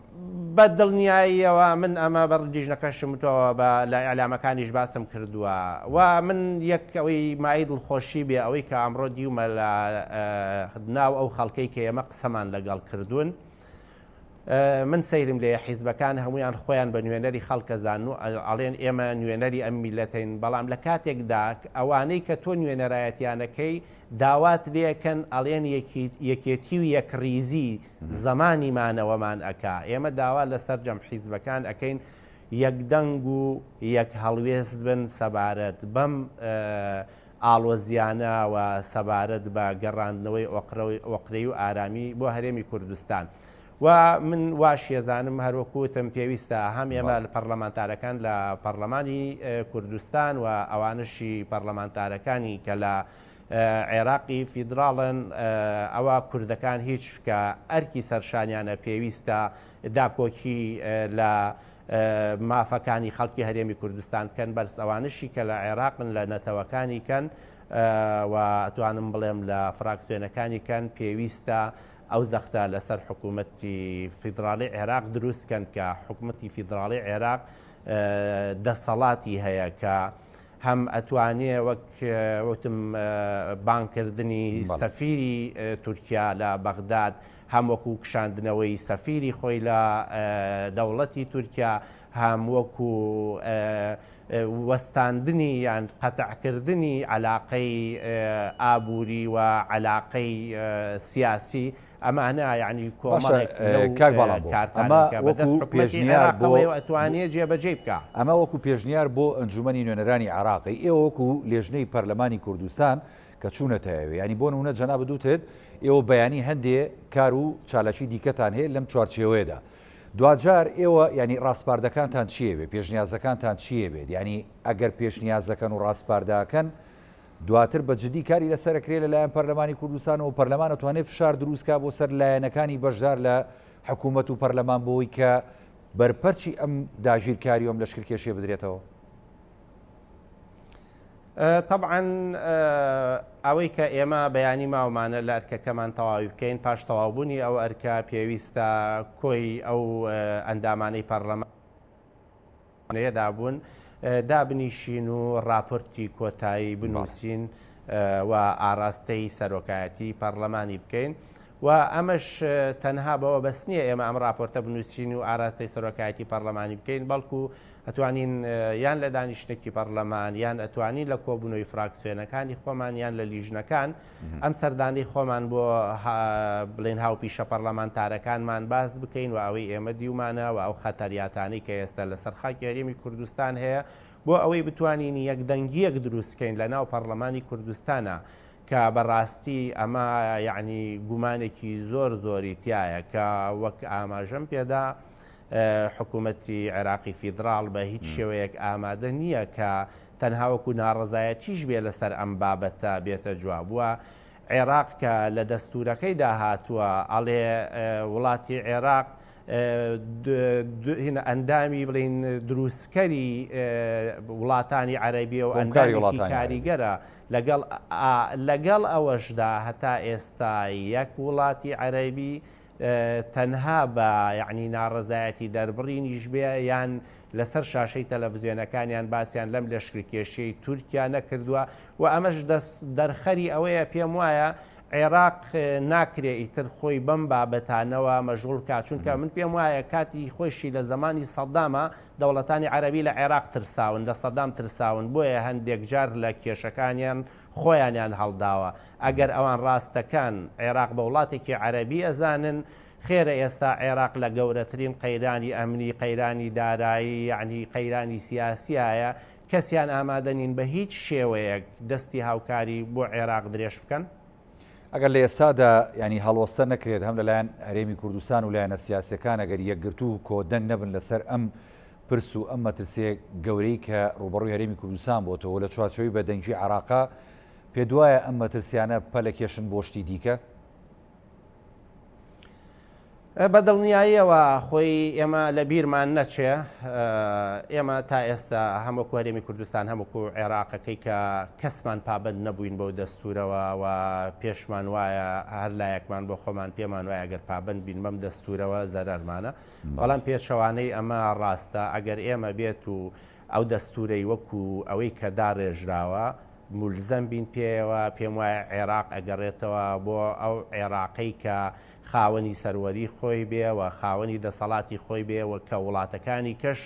بە دڵنیاییەوە من ئەمە بە لیژنەکەشم وتەوە بە لە ئیعلامەکانیش باسم کردووە و من یەک ئەوەی مایەی دڵخۆشی بێ ئەوەی کە ئەمڕۆ دیومە لە ناو ئەو خەڵکەی کە ئێمە قسەمان لەگەڵ کردوون من سەیرم لێیە حیزبەکان هەموویان خۆیان بە نوێنەری خەڵک ئەزانن و ئەڵێن ئێمە نوێنەری ئەم میللەتەین بەڵام لە کاتێکدا ئەوانەی کە تۆ نوێنەرایەتیانەکەی داوات لێکەن ئەڵێن یەکێتی و یەکڕیزی زەمانی مانەوەمان ئەکا ئێمە داوا لە سەرجەم حیزبەکان ئەکەین یەکدەنگ و یەک هەڵوێست بن سەبارەت بەم ئاڵۆزییانە و سەبارەت بە گەڕاندنەوەی ئۆقرەیی و ئارامی بۆ هەرێمی کوردستان. و من واش یەزانم هەروەکو وتم پێویستە هەم ئێمە پەڕلەمانتارەکان لە پەڕلەمانی کوردستان و ئەوانەشی پەڕلەمانتارەکانی کە لە عێراقی فیدراڵن ئەوە کوردەکان هیچ کە ئەرکی سەرشانیانە پێویستە داکۆکی لە مافەکانی خەڵکی هەرێمی کوردستان بکەن، بەرس ئەوانەشی کە لە عێراقن لە نەتەوەکانی کەن و ئەتوانم بڵێم لە فراکسیۆنەکانی کەن پێویستە ئەو زەختە لەسەر حکوومەتی فیدراڵی عێراق دروست کەن کە حکوومەتی فیدراڵی عێراق دەسەڵاتی هەیە کە هەم ئەتوانێ وەک وتم بانگکردنی سەفیری تورکیا لە بەغداد هەم وەکو کشاندنەوەی سەفیری خۆی لە دەوڵەتی تورکیا، هەم وەکو وەستاندنی یان قەتعکردنی عەلاقەی ئابووری و عەلاقەی سیاسی، ئەمانە یانی کۆمەڵێک لەو کارتانەن کە بەدەست حکومەتی عێراقەوەیە و ئەتوانێ جێبەجێی بکا. ئەمە وەکو پێشنیار بۆ ئەنجومەنی نوێنەرانی عێراقی، ئێوە وەکو لێژنەی پەرلەمانی کوردستان کە چوونەتە ئەوێ یانی بۆ نموونە جەنابت وتت ئێوە بەیانی هەندێ کار و چالاکی دیکەتان هەیە لەم چوارچێوەیەدا دواجار ئێوە یانی ڕاسپاردەکانتان چییە بێ پێشنیازەکانتان چییە بێت یانی ئەگەر پێشنیازەکەن و ڕاسپاردەکەن دواتر بە جدی کاری لەسەرەکرێ لەلایەن پەرلەمانی کوردستان و پەرلەمان ئەتوانێت فشار دروستکا بۆ سەر لایەنەکانی بەشدار لە حکوومەت و پەرلەمان بۆی کە بەرپەرچی ئەم داگیرکاری و ئەم لەشکرکێشیە بدرێتەوە. تەبعەن ئەوەی کە ئێمە بەیانی ماومانە لە ئەرکەکەمان تەواوی بکەین پاش تەواوبوونی ئەو ئەرکە پێویستە کۆی ئەو ئەندامانەی پەرلەمانەیەدا بوون دابنیشین و راپۆرتی کۆتایی بنووسین و ئاراستەی سەرۆکایەتی پەرلەمانی بکەین. و ئەمەش تەنها بەوە بەس نییە ئێمە ئەم ڕاپۆرتە بنووسین و ئاراستەی سەرۆکایەتی پەڕلەمانی بکەین، بەڵکو ئەتوانین یان لە دانیشتنێکی پەڕلەمان یان ئەتوانین لە کۆبوونەوەی فراکسیۆنەکانی خۆمان یان لە لیژنەکان ئەم سەردانەی خۆمان بۆ بڵێن هاوپیشە پەڕلەمانتارەکانمان باس بکەین و ئەوەی ئێمە دیومانە و ئەو خەتەریاتانەی کە ئێستا لەسەر خاکی هەرێمی کوردستان هەیە بۆ ئەوەی بتوانین یەکدەنگییەک دروست کەین لە ناو پەڕلەمانی کوردستانا کە بە ڕاستی ئەمە یەعنی گومانێکی زۆر زۆری تیایە کە وەک ئاماژەم پێدا حکوومەتی عێراقی فیدراڵ بە هیچ شێوەیەک ئامادە نییە کە تەنها وەکو ناڕەزایەتیش بێ لەسەر ئەم بابەتە بێتە جواب و عێراق کە لە دەستوورەکەیدا هاتووە ئەڵێ وڵاتی عێراق هینە ئەندامی بڵین دروستکەری وڵاتانی عەرەبیە و ئەندامی کاریگەرە لەگەڵ لەگەڵ ئەوەشدا هەتا ئێستا یەک وڵاتی عەرەبی تەنها بە یەعنی ناڕەزایەتی دەربڕینیش بێ یان لەسەر شاشەی تەلەفزیۆنەکانیان باسیان لەم لەشکرکێشیەی تورکیا نەکردووە و ئەمەش دەست دەرخەری ئەوەیە پێم وایە عێراق ناکرێ ئیتر خۆی بەم بابەتانەوە مەشغوڵ بکات چونکە من پێم وایە کاتی خۆیشی لە زەمانی سەدامە دەوڵەتانی عەرەبی لە عێراق ترساون لە سەدام ترساون بۆیە هەندێک جار لە کێشەکانیان خۆیانیان هەڵداوە ئەگەر ئەوان ڕاستەکان عێراق بە وڵاتێکی عەرەبی ئەزانن خێرە ئێستا عێراق لە گەورەترین قەیرانی ئەمنی قەیرانی دارایی یەعنی قەیرانی سیاسیایە کەسیان ئامادە نین بە هیچ شێوەیەک دەستی هاوکاری بۆ عێراق درێژ بکەن؟ ئەگەر لە ئێستادا یانی هەڵوەستە نەکرێت هەم لەلایەن هەرێمی کوردستان و لایەنە سیاسیەکان ئەگەر یەکگرتوو و کۆدەنگ نەبن لەسەر ئەم پرس و ئەم مەترسیە گەورەی کە ڕووبەڕووی هەرێمی کوردستان بۆتەوە لە چوارچێوەی بەدەنگی عێراقا پێتوایە ئەم مەترسیانە پەلەکێشن بۆ شتی دیکە؟ بە دڵنیاییەوە خۆی ئێمە لە بیرمان نەچێ ئێمە تا ئێستا هەم وەکو هەرێمی کوردستان هەم وەکو عێراقەکەی کە کەسمان پابند نەبووین بەو دەستورەوە و پێشمان وایە هەر لایەکمان بۆ خۆمان پێمان وایە گەر پابند بین بەم دەستورەوە زەرەرمانە بەڵام پێچەوانەی ئەمە ڕاستە ئەگەر ئێمە بێت و ئەو دەستورەی وەکو ئەوەی کە داڕێژراوە مولزەم بین پێیەوە، پێم وایە عێراق ئەگەڕێتەوە بۆ ئەو عێراقەی کە خاوەنی سەروەری خۆی بێ و خاوەنی دەسەڵاتی خۆی بێ و کە وڵاتەکانی کەش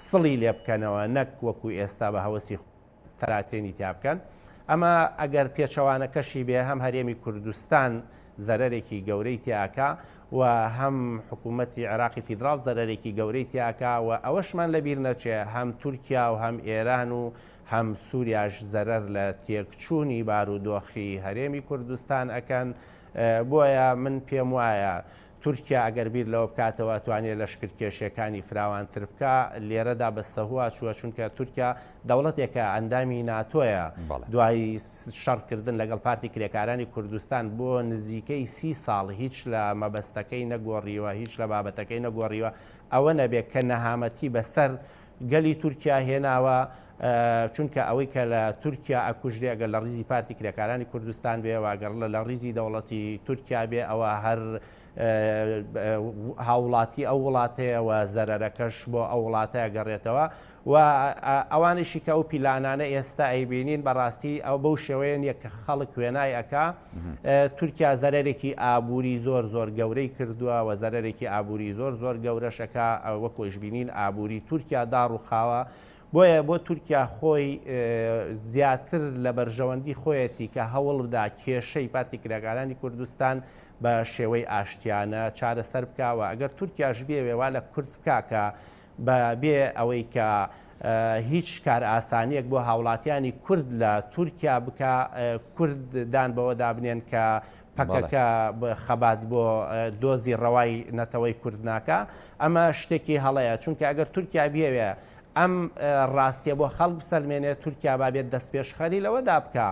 سڵی لێ بکەنەوە نەک وەکو ئێستا بە هەوەسی تەراتێنی تیا بکەن. ئەمە ئەگەر پێچەوانەکەشی بێ هەم هەرێمی کوردستان زەرەرێکی گەورەی تیا ئەکا و هەم حکوومەتی عێراقی فیدراڵ زەرەرێکی گەورەی تیا ئەکا و ئەوەشمان لەبیر نەچێ هەم تورکیا و هەم ئێران و هەم سوریاش زەرەر لە تێکچوونی بارودۆخی هەرێمی کوردستان ئەکەن، بۆیە من پێم وایە تورکیا ئەگەر بیر لەوە بکاتەوە ئەتوانێ لەشکرکێشیەکانی فراوانتر بکا، لێرەدا بە سەهوا چووە چونکە تورکیا دەوڵەتێکە ئەندامی ناتۆیە، دوای شەڕکردن لەگەڵ پارتی کرێکارانی کوردستان بۆ نزیکەی سی ساڵ هیچ لە مەبەستەکەی نەگۆڕیوە، هیچ لە بابەتەکەی نەگۆڕیوە، ئەوە نەبێ کە نەهامەتی بەسەر گەلی تورکیا هێناوە، چونکە ئەوەی کە لە تورکیا ئەکوژرێ ئەگەر لە ڕیزی پارتی کرێکارانی کوردستان بێ و ئەگەر لە ڕیزی دەوڵەتی تورکیا بێ ئەوە هەر هاوڵاتی ئەو وڵاتەیە و زەرەرەکەش بۆ ئەو وڵاتە ئەگەڕێتەوە و ئەوانیشی کە ئەو پیلانانە ئێستا ئەیبینین بەڕاستی ئەو بەو شێوەیە نییە کە خەڵک وێنای ئەکا تورکیا زەرەرێکی ئابووری زۆر زۆر گەورەی کردووە و زەرەرێکی ئابووری زۆر زۆر گەورەش ئەکا، وەکو ئەشبینین ئابووری تورکیا داڕووخاوە، بۆیە بۆ تورکیا خۆی زیاتر لە بەرژەوەندی خۆیەتی کە هەوڵ بدا کێشەی پارتی کرێکارانی کوردستان بە شێوەی ئاشتیانە چارەسەر بکا و ئەگەر تورکیاش بیەوێ وا لە کورد بکا کە بە بێ ئەوەی کە هیچ کارئاسانیەک بۆ هاوڵاتیانی کورد لە تورکیا بکا، کورد دان بەوەدا بنێن کە پەکەکە خەبات بۆ دۆزی ڕەوای نەتەوەی کورد ناکا، ئەمە شتێکی هەڵەیە، چونکە ئەگەر تورکیا بیەوێ ئەم ڕاستیە بۆ خەڵک بسەلمێنێ، تورکیا با بێت دەستپێشخەری لەوەدا بکا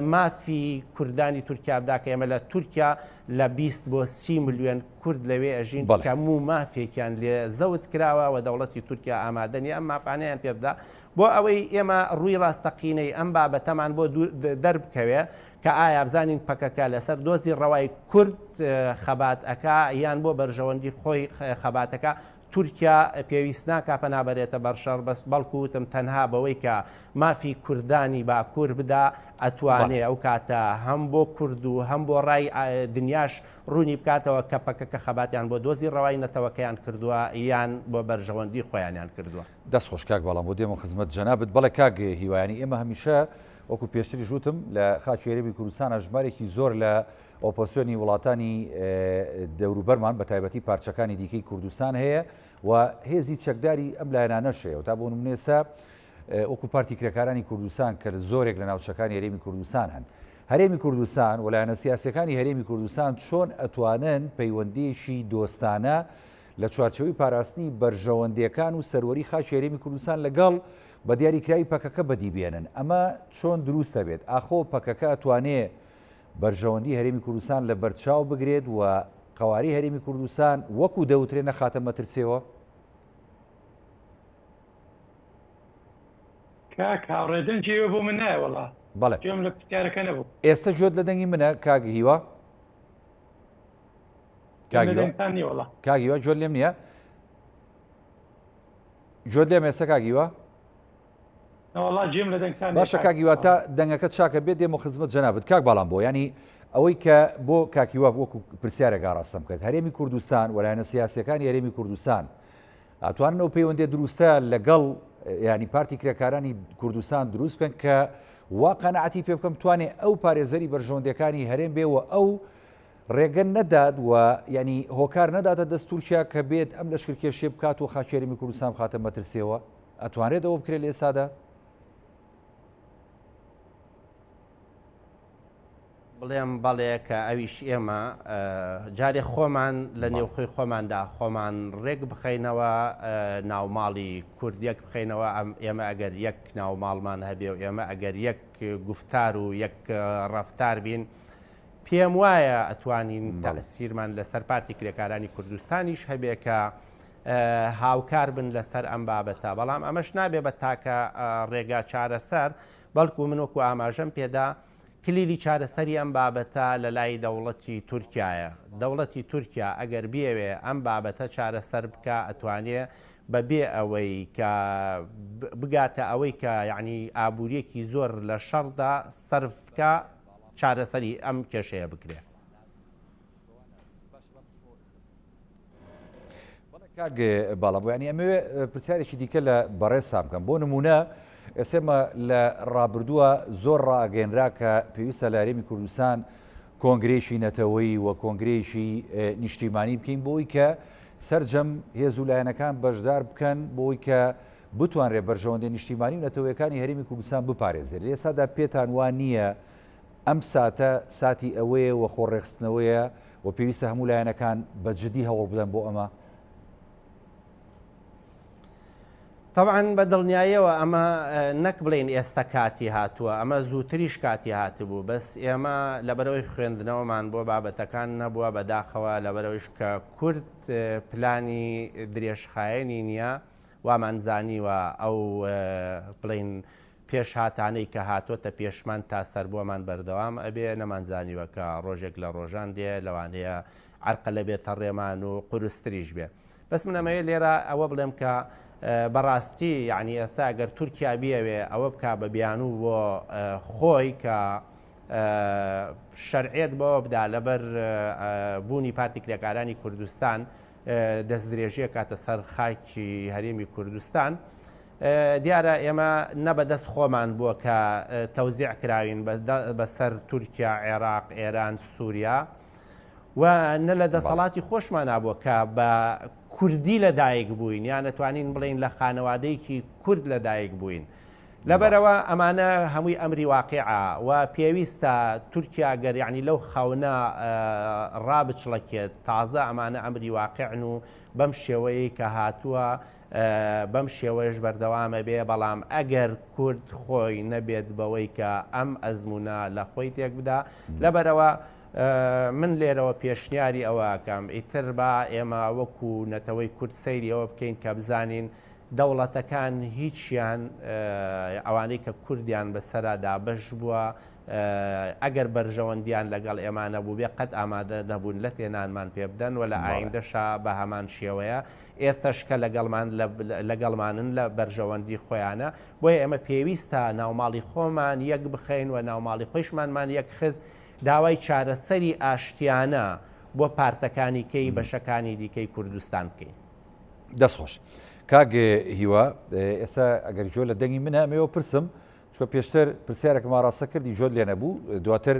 مافی کوردانی تورکیا بدا کە ئێمە لە تورکیا لە 20 بۆ 30 ملیۆن کورد لەوێ ئەژین کە هەموو مافێکیان لێ زەوت کراوە و دەوڵەتی تورکیا ئامادە نییە ئەم مافانەیان پێ بدا بۆ ئەوەی ئێمە ڕووی ڕاستەقینەی ئەم بابەتەمان بۆ دەربکەوێ کە ئایا بزانین پەکەکە لەسەر دۆزی ڕەوای کورد خەبات ئەکا یان بۆ بەرژەوەندی خۆی خەباتەکە. تورکیا پێویست ناکا پەنا بەرێتە بەر شەڕ بەس بەڵکو وتم تەنها بەوەی کە مافی کوردانی باکوور بدا ئەتوانێ ئەو کاتە هەم بۆ کورد و هەم بۆ ڕای دنیاش ڕوونی بکاتەوە کە پەکەکە خەباتیان بۆ دۆزی ڕەوای نەتەوەکەیان کردووە یان بۆ بەرژەوەندی خۆیانیان کردووە. دەست خۆش کاک بەڵام بۆ دێمە خزمەت جەنابت بەڵێ کاک هیوایانی ئێمە هەمیشە وەکو پێشتریش وتم لە خاکی هەرێمی کوردستانە ژمارێکی زۆر لە ئۆپۆسیۆنی وڵاتانی دەوروبەرمان بە تایبەتی پارچەکانی دیکەی کوردستان هەیە و هێزی چەکداری ئەم لایەنانەش هەیە و تا بۆ نمونە ئێستا وەکو پارتی کرێکارانی کوردستان کە زۆرێک لە ناوچەکانی هەرێمی کوردستان هەن. هەرێمی کوردستان و لایەنە سیاسیەکانی هەرێمی کوردستان چۆن ئەتوانن پەیوەندیەکی دۆستانە لە چوارچێوەی پاراستنی بەرژەوەندیەکان و سەروەری خاکی هەرێمی کوردستان لەگەڵ بە دیاریکراوی پەکەکە بەدی بێنن؟ ئەمە چۆن دروست دەبێت؟ ئاخۆ پەکەکە ئەتوانێ بەرژەوەندی هەرێمی کوردستان لە بەرچاو بگرێت و قەوارەی هەرێمی کوردستان وەکو دەوترێ نەخاتە مەترسیەوە؟ کاک هاوڕێ دەنگی ئێوە بۆ من نایە وەڵا. بەڵێ. گوێم لە پرسیارەکە نەبوو. ئێستە گوێت لە دەنگی منە کاک هیوا؟ کاک هیوا؟ دەنگتان نییە وەڵا. کاک هیوا گوێت لێم نییە؟ گوێت لێم ئێستا کاک هیوا؟ نەوەڵا گوێم لە دەنگتان نییە باشە کاک هیوا تا دەنگەکە چاکە بێت دێمە خزمەت جەنابت کاک باڵام بۆ ینی ئەوەی کە بۆ کاک هیوا وەکو پرسیارێک ئاڕاستەم کرد هەرێمی کوردستان وەلایەنە سیاسیەکانی هەرێمی کوردستان ئەتوانن ئەو پەیوەندیە دروستە لەگەڵ ینی پارتی کرێکارانی کوردستان دروست بکەن کە وا قەنەعەتی پێ بکەم توانێ ئەو پارێزەری بەرژەوەندیەکانی هەرێم بێ و ئەو ڕێگە نەدات و ینی هۆکار نەداتە دەست تورکیا کە بێت ئەم لەشکرکێشیە بکات و خاکی هەرێمی کوردستان بخاتە مەترسیەوە ئەتوانرێت ئەوە بکرێت لە ئێستادا؟ بڵێم بەڵێ کە ئەویش ئێمە جارێ خۆمان لە نێوخۆی خۆماندا خۆمان ڕێک بخەینەوە ناوماڵی کورد یەک بخەینەوە ئەم ئێمە ئەگەر یەک ناوماڵمان هەبێ و ئێمە ئەگەر یەک گوفتار و یەک ڕەفتار بین پێم وایە ئەتوانین تەسیرمان لەسەر پارتی کرێکارانی کوردستانیش هەبێ کە هاوکار بن لەسەر ئەم بابەتە بەڵام ئەمەش نابێ بە تاکە ڕێگا چارەسەر بەڵکو من وەکو ئاماژەم پێدا کلیلی چارەسەری ئەم بابەتە لە لای دەوڵەتی تورکیایە. دەوڵەتی تورکیا ئەگەر بیەوێ ئەم بابەتە چارەسەر بکا ئەتوانێ بە بێ ئەوەی کە بگاتە ئەوەی کە یەعنی ئابووریەکی زۆر لە شەڕدا سەرف بکا چارەسەری ئەم کێشەیە بکرێ. بەڵێ کاک باڵا بۆ ینی ئەمەوێ پرسیارێکی دیکە لە بەڕێزتان بکەم بۆ نمونە ئێسێمە لە ڕابردووە زۆر ڕاگەێنرا کە پێویستە لە هەرێمی کوردستان کۆنگرێکی نەتەوەیی و کۆنگرێکی نیشتیمانی بکەین بۆی کە سرجەم هێز و لایەنەکان بەشدار بکەن بۆی کە بتوانرێت بەرژەوەندی نیشتیمانی و نەتەوەیەکانی هەرێمی کوردستان بپارێزێت لە ئێستادا پێتان وان نییە ئەم ساتە ساتی ئەوەیە و خۆ ڕێکخستنەوەیە و پێویستە هەموو لایەنەکان بە جدی هەوڵ بدەن بۆ ئەمە؟ تەبعەن بە دڵنیاییەوە ئەمە نەک بڵێین ئێستا کاتی هاتووە، ئەمە زووتریش کاتی هاتبوو، بەس ئێمە لەبەرئەوەی خوێندنەوەمان بۆ بابەتەکان نەبووە، بەداخەوە لەبەرئەوەیش کە کورد پلانی درێژخایەنی نییە، وامان زانیوە ئەو بڵێین پێشهاتانەی کە هاتۆتە پێشمان تا سەربۆمان بەردەوام ئەبێ، نەمانزانیوە کە ڕۆژێک لە ڕۆژان دێ لەوانەیە عەرقەلە بێتە ڕێمان و قورستریش بێ. بەس من ئەمەوێ لێرە ئەوە بڵێم کە بەڕاستی یەعنی ئێستا گەر تورکیا بیەوێ ئەوە بکا بە بیانوو بۆ خۆی کە شەرعیەت بەوە بدا لەبەر بوونی پارتی کرێکارانی کوردستان دەستدرێژی ئەکاتە سەر خاکی هەرێمی کوردستان، دیارە ئێمە نە بە دەست خۆمان بووە کە تەوزیع کراوین بەسەر تورکیا، عێراق، ئێران، سووریا و نە لە دەسەڵاتی خۆشمانا بووە کە بە کوردی لە دایک بووین یان ئەتوانین بڵێین لە خانەوادەیەکی کورد لە دایک بووین. لەبەرئەوە ئەمانە هەمووی ئەمری واقیعە و پێویستە تورکیا گەر یەعنی لەو خەونە ڕابچڵەکێت تازە ئەمانە ئەمری واقیعن و بەم شێوەیەی کە هاتووە بەم شێوەیەش بەردەوام ئەبێ بەڵام ئەگەر کورد خۆی نەبێت بەوەی کە ئەم ئەزموونە لە خۆی تێک بدا لەبەرئەوە من لێرەوە پێشنیاری ئەوە ئەکەم ئیتر با ئێمە وەکو نەتەوەی کورد سەیری ئەوە بکەین کە بزانین. دەوڵەتەکان هیچیان ئەوانەی کە کوردیان بەسەرا دابەش بووە ئەگەر بەرژەوەندیان لەگەڵ ئێمە نەبووبێ قەت ئامادە نەبوون لەتێ نانمان پێ بدەن و لە ئایندەشا بە هەمان شێوەیە ئێستەش کە لەگەڵمان لەگەڵمانن لە بەرژەوەندی خۆیانە بۆیە ئێمە پێویستە ناوماڵی خۆمان یەک بخەین و ناوماڵی خۆیشمانمان یەک خست داوای چارەسەری ئاشتیانە بۆ پارتەکانی کەی بەشەکانی دیکەی کوردستان بکەین. دەست خۆش کاک هیوا ئێستا ئەگەر گوێ لە دەنگی منە ئەمەوە پرسم چکە پێشتر پرسیارێکم ئاراستە کردی جۆت لێ نەبوو دواتر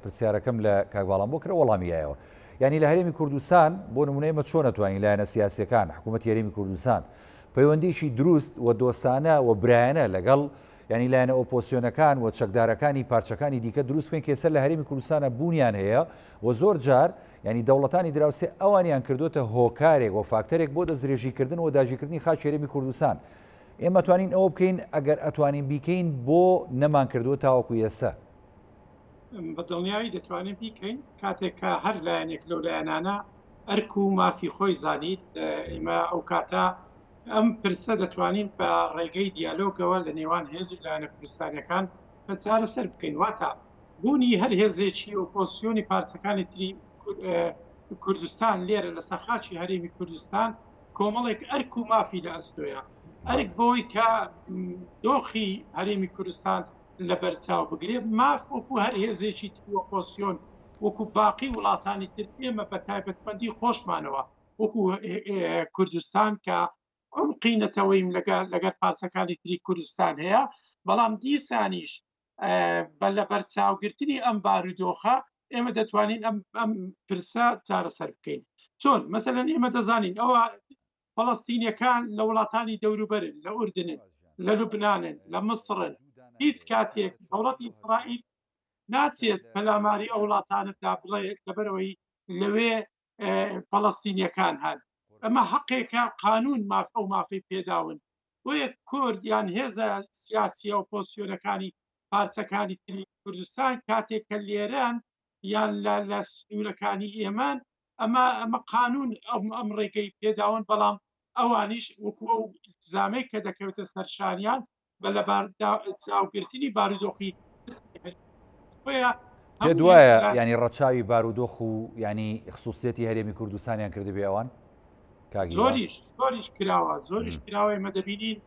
پرسیارەکەم لە کاک باڵام بۆ کرا وەڵامی یایەوە یعنی لە هەرێمی کوردستان بۆ نمونە ئێمە چۆن ئەتوانین لایەنە سیاسیەکان حکوومەتی هەرێمی کوردستان پەیوەندیی دروست و دۆستانە و برایانە لەگەڵ یعنی لایەنە ئۆپۆسیۆنەکان و چەکدارەکانی پارچەکانی دیکە دروست بکەین کە ئێستا لە هەرێمی کوردستانە بوونیان هەیە و زۆر جار یعنی دەوڵەتانی دراوسێ ئەوانیان کردوتە هۆکارێک و فاکتەرێک بۆ دەستدرێژیکردن و داگیرکردنی خاکی هەرێمی کوردستان ئێمە توانین ئەوە بکەین ئەگەر ئەتوانین بیکەین بۆ نەمان کردووە تاوەکو ئێستا؟ بە دڵنیایی دەتوانین بیکەین کاتێک کە هەر لایەنێک لەو لایەنانە ئەرک و مافی خۆی زانیت ئێمە ئەو کاتە ئەم پرسە دەتوانین بە ڕێگەی دیالۆگەوە لە نێوان هێز و لایەنە کوردستانیەکان بە چارەسەر بکەین واتە بوونی هەر هێزێکی ئۆپۆزسیۆنی پارچەکانی تری کوردستان لێرە لەسەر خاکی هەرێمی کوردستان کۆمەڵێک ئەرک و مافی لە ئەستۆیە ئەرک بۆی کە دۆخی هەرێمی کوردستان لەبەرچاو بگرێ ماف وەکو هەر هێزێکی تری ئۆپۆزسیۆن وەکو باقی وڵاتانی تر ئێمە بە تایبەتمەندی خۆشمانەوە وەکو کوردستان کە عمقی نەتەوەیم لەگەر لەگەر پارچەکانی تری کوردستان هەیە بەڵام دیسانیش بە لەبەرچاوگرتنی ئەم بارودۆخە ئێمە دەتوانین ئەم ئەم پرسە چارەسەر بکەین چۆن مەسەلەن ئێمە دەزانین ئەوە فەڵەستینیەکان لە وڵاتانی دەوروبەرن لە ئوردنن لە لوبنانن لە مسرن هیچ کاتێک دەوڵەتی ئیسرائیل ناچێت پەلاماری ئەو وڵاتانە بدا بڵێ لەبەرەوەی لەوێ فەڵەستینیەکان هەن ئەمە حەقێکە قانون ماف ئەو مافەی پێداون بۆیە کورد یان هێزە سیاسیە ئۆپۆزسیۆنەکانی پارچەکانی تری کوردستان کاتێک کە لێرەن یان لە لە سنوورەکانی ئێمەن ئەمە ئەمە قانون ئەم ئەم ڕێگەی پێداون بەڵام ئەوانیش وەکو ئەو ئیلتزامەی کە دەکەوێتە سەر شانیان بە لەبەرچاوگرتنی بارودۆخی بۆیە پێت وایە ینی ڕەچاوی بارودۆخ و ینی خصوصیەتی هەرێمی کوردستانیان کردبێ ئەوان؟ زۆریش زۆریش کراوە زۆریش کراوە ئێمە دەبینین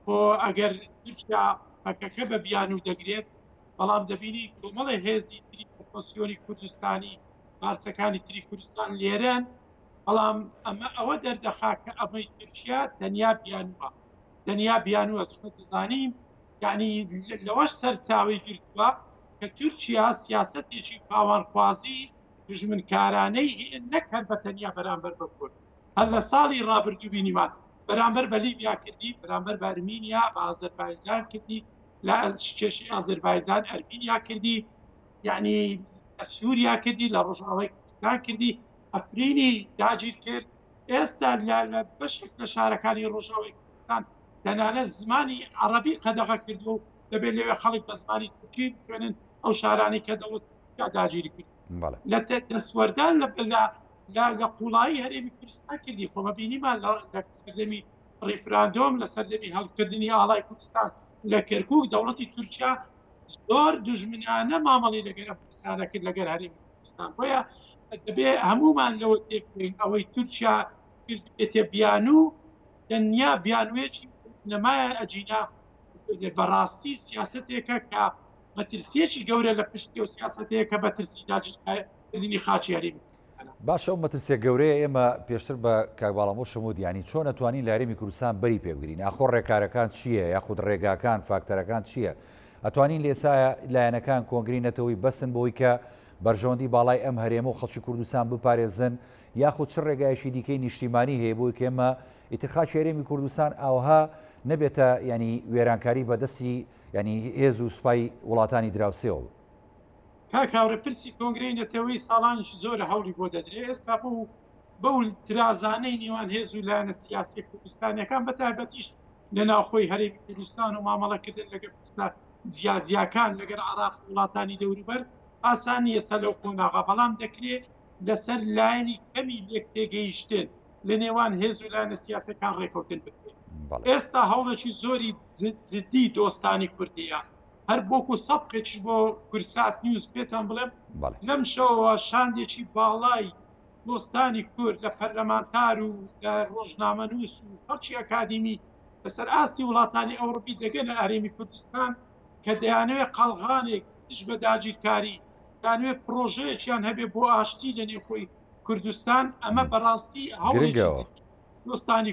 خۆ ئەگەر تورکیا پەکەکە بە بیانوو دەگرێت بەڵام دەبینی کۆمەڵی هێزی تری ئۆپۆزسیۆنی کوردستانی پارچەکانی تری کوردستان لێرەن بەڵام ئەمە ئەوە دەردەخا کە ئەمەی تورکیا تەنیا بیانووە تەنیا بیانووە چونکە دەزانین یعنی لەوەش سەرچاوی گرتووە کە تورکیا سیاسەتێکی پاوانخوازی دوژمنکارانەی هەیە نەک هەر بە تەنیا بەرامبەر بە کورد هەر لە ساڵی ڕابردوو بینیمان بەرامبەر بە لیبیا کردی بەرامبەر بە ئەرمینیا بە ئازەربایجان کردی لە کێشەی ئازەربایجان ئەرمینیا کردی یعنی لە سووریا کردی لە ڕۆژئاوای کوردستان کردی ئەفرینی داگیر کرد ئێستا لە بەشێک لە شارەکانی ڕۆژئاوای کوردستان تەنانەت زمانی عەڕەبی قەدەغە کردووە و دەبێت لەوێ خەڵک بە زمانی تورکی بخوێنن ئەو شارانەی کە دەوڵەت تورکیا داگیری کرد لە دەستوەردان لە قوڵایی هەرێمی کوردستان کردی خۆمە بینیمان لە سەردەمی ڕیفراندۆم لە سەردەمی هەڵکردنی ئاڵای کوردستان لە کەرکک دەوڵەتی تورکیا زۆر دوژمنانە مامەڵی لەگەر ئەم پرسانە کرد لەگەر هەرێمی کوردستان بۆیە دەبێ هەمومان لەوە تێبگەین ئەوەی تورکیا کردوێتێ بیانوو تەنیا بیانوویەکی نەمایە ئەگینا بەڕاستی سیاسەتێکە کە مەترسیەکی گەورە لە پشتی ئەو سیاسەتەیە کە مەترسی داگیرکردنی خاکی هەرێمی باشە ئەو مەترسیە گەورەیە ئێمە پێشتر بە کاک باڵامۆشم وت یانی چۆن ئەتوانین لە هەرێمی کوردستان بەری پێ بگرین ئاخۆ ڕێکارەکان چییە یاخود ڕێگاکان فاکتەرەکان چییە ئەتوانین لێسایە لایەنەکان کۆنگری نەتەوەی بەسن بۆی کە بەرژەوەندی باڵای ئەم هەرێمە و خەڵکی کوردستان بپارێزن یاخود چ ڕێگایەکی دیکەی نیشتیمانی هەیە بۆی کە ئێمە ئیتر خاکی هەرێمی کوردستان ئاوها نەبێتە ینی وێرانکاری بەدەستی ینی هێز و سوپای وڵاتانی دراوسێەوە. کاک هاوڕێ پرسی کۆنگرەی نەتەوەیی ساڵانێکی زۆرە هەوڵی بۆ دەدرێ ئێستا بەو بەو ترازانەی نێوان هێز و لایەنە سیاسیە کوردستانیەکان بە تایبەتیش لە ناوخۆی هەرێمی کوردستان و مامەڵەکردن لەگەڵ پرسە جیاجیاکان لەگەڵ عێراق و وڵاتانی دەوروبەر ئاسان نییە ئێستا لەو قۆناغە بەڵام دەکرێ لەسەر لایەنی کەمی لێکتێگەیشتن لە نێوان هێز و لایەنە سیاسەکان ڕێکەوتن بکرێت. ئێستا هەوڵێکی زۆری جدی دۆستانی کوردیە هەر بۆکو سەبقێکیش بۆ کورسات نیوز پێتان بڵێم لەم شەوەوە شاندێکی باڵای دۆستانی کورد لە پەرلەمانتار و لە ڕۆژنامەنووس و خەڵکی ئەکادیمی لەسەر ئاستی وڵاتانی ئەوڕوپی دەگەنە هەرێمی کوردستان کە دەیانەوێت قەڵغانێک دژ بە داگیرکاری دانوێت پرۆژەیەکیان هەبێ بۆ ئاشتی لە نێوخۆی کوردستان ئەمە بەڕاستی هەوڵێکی دۆستانی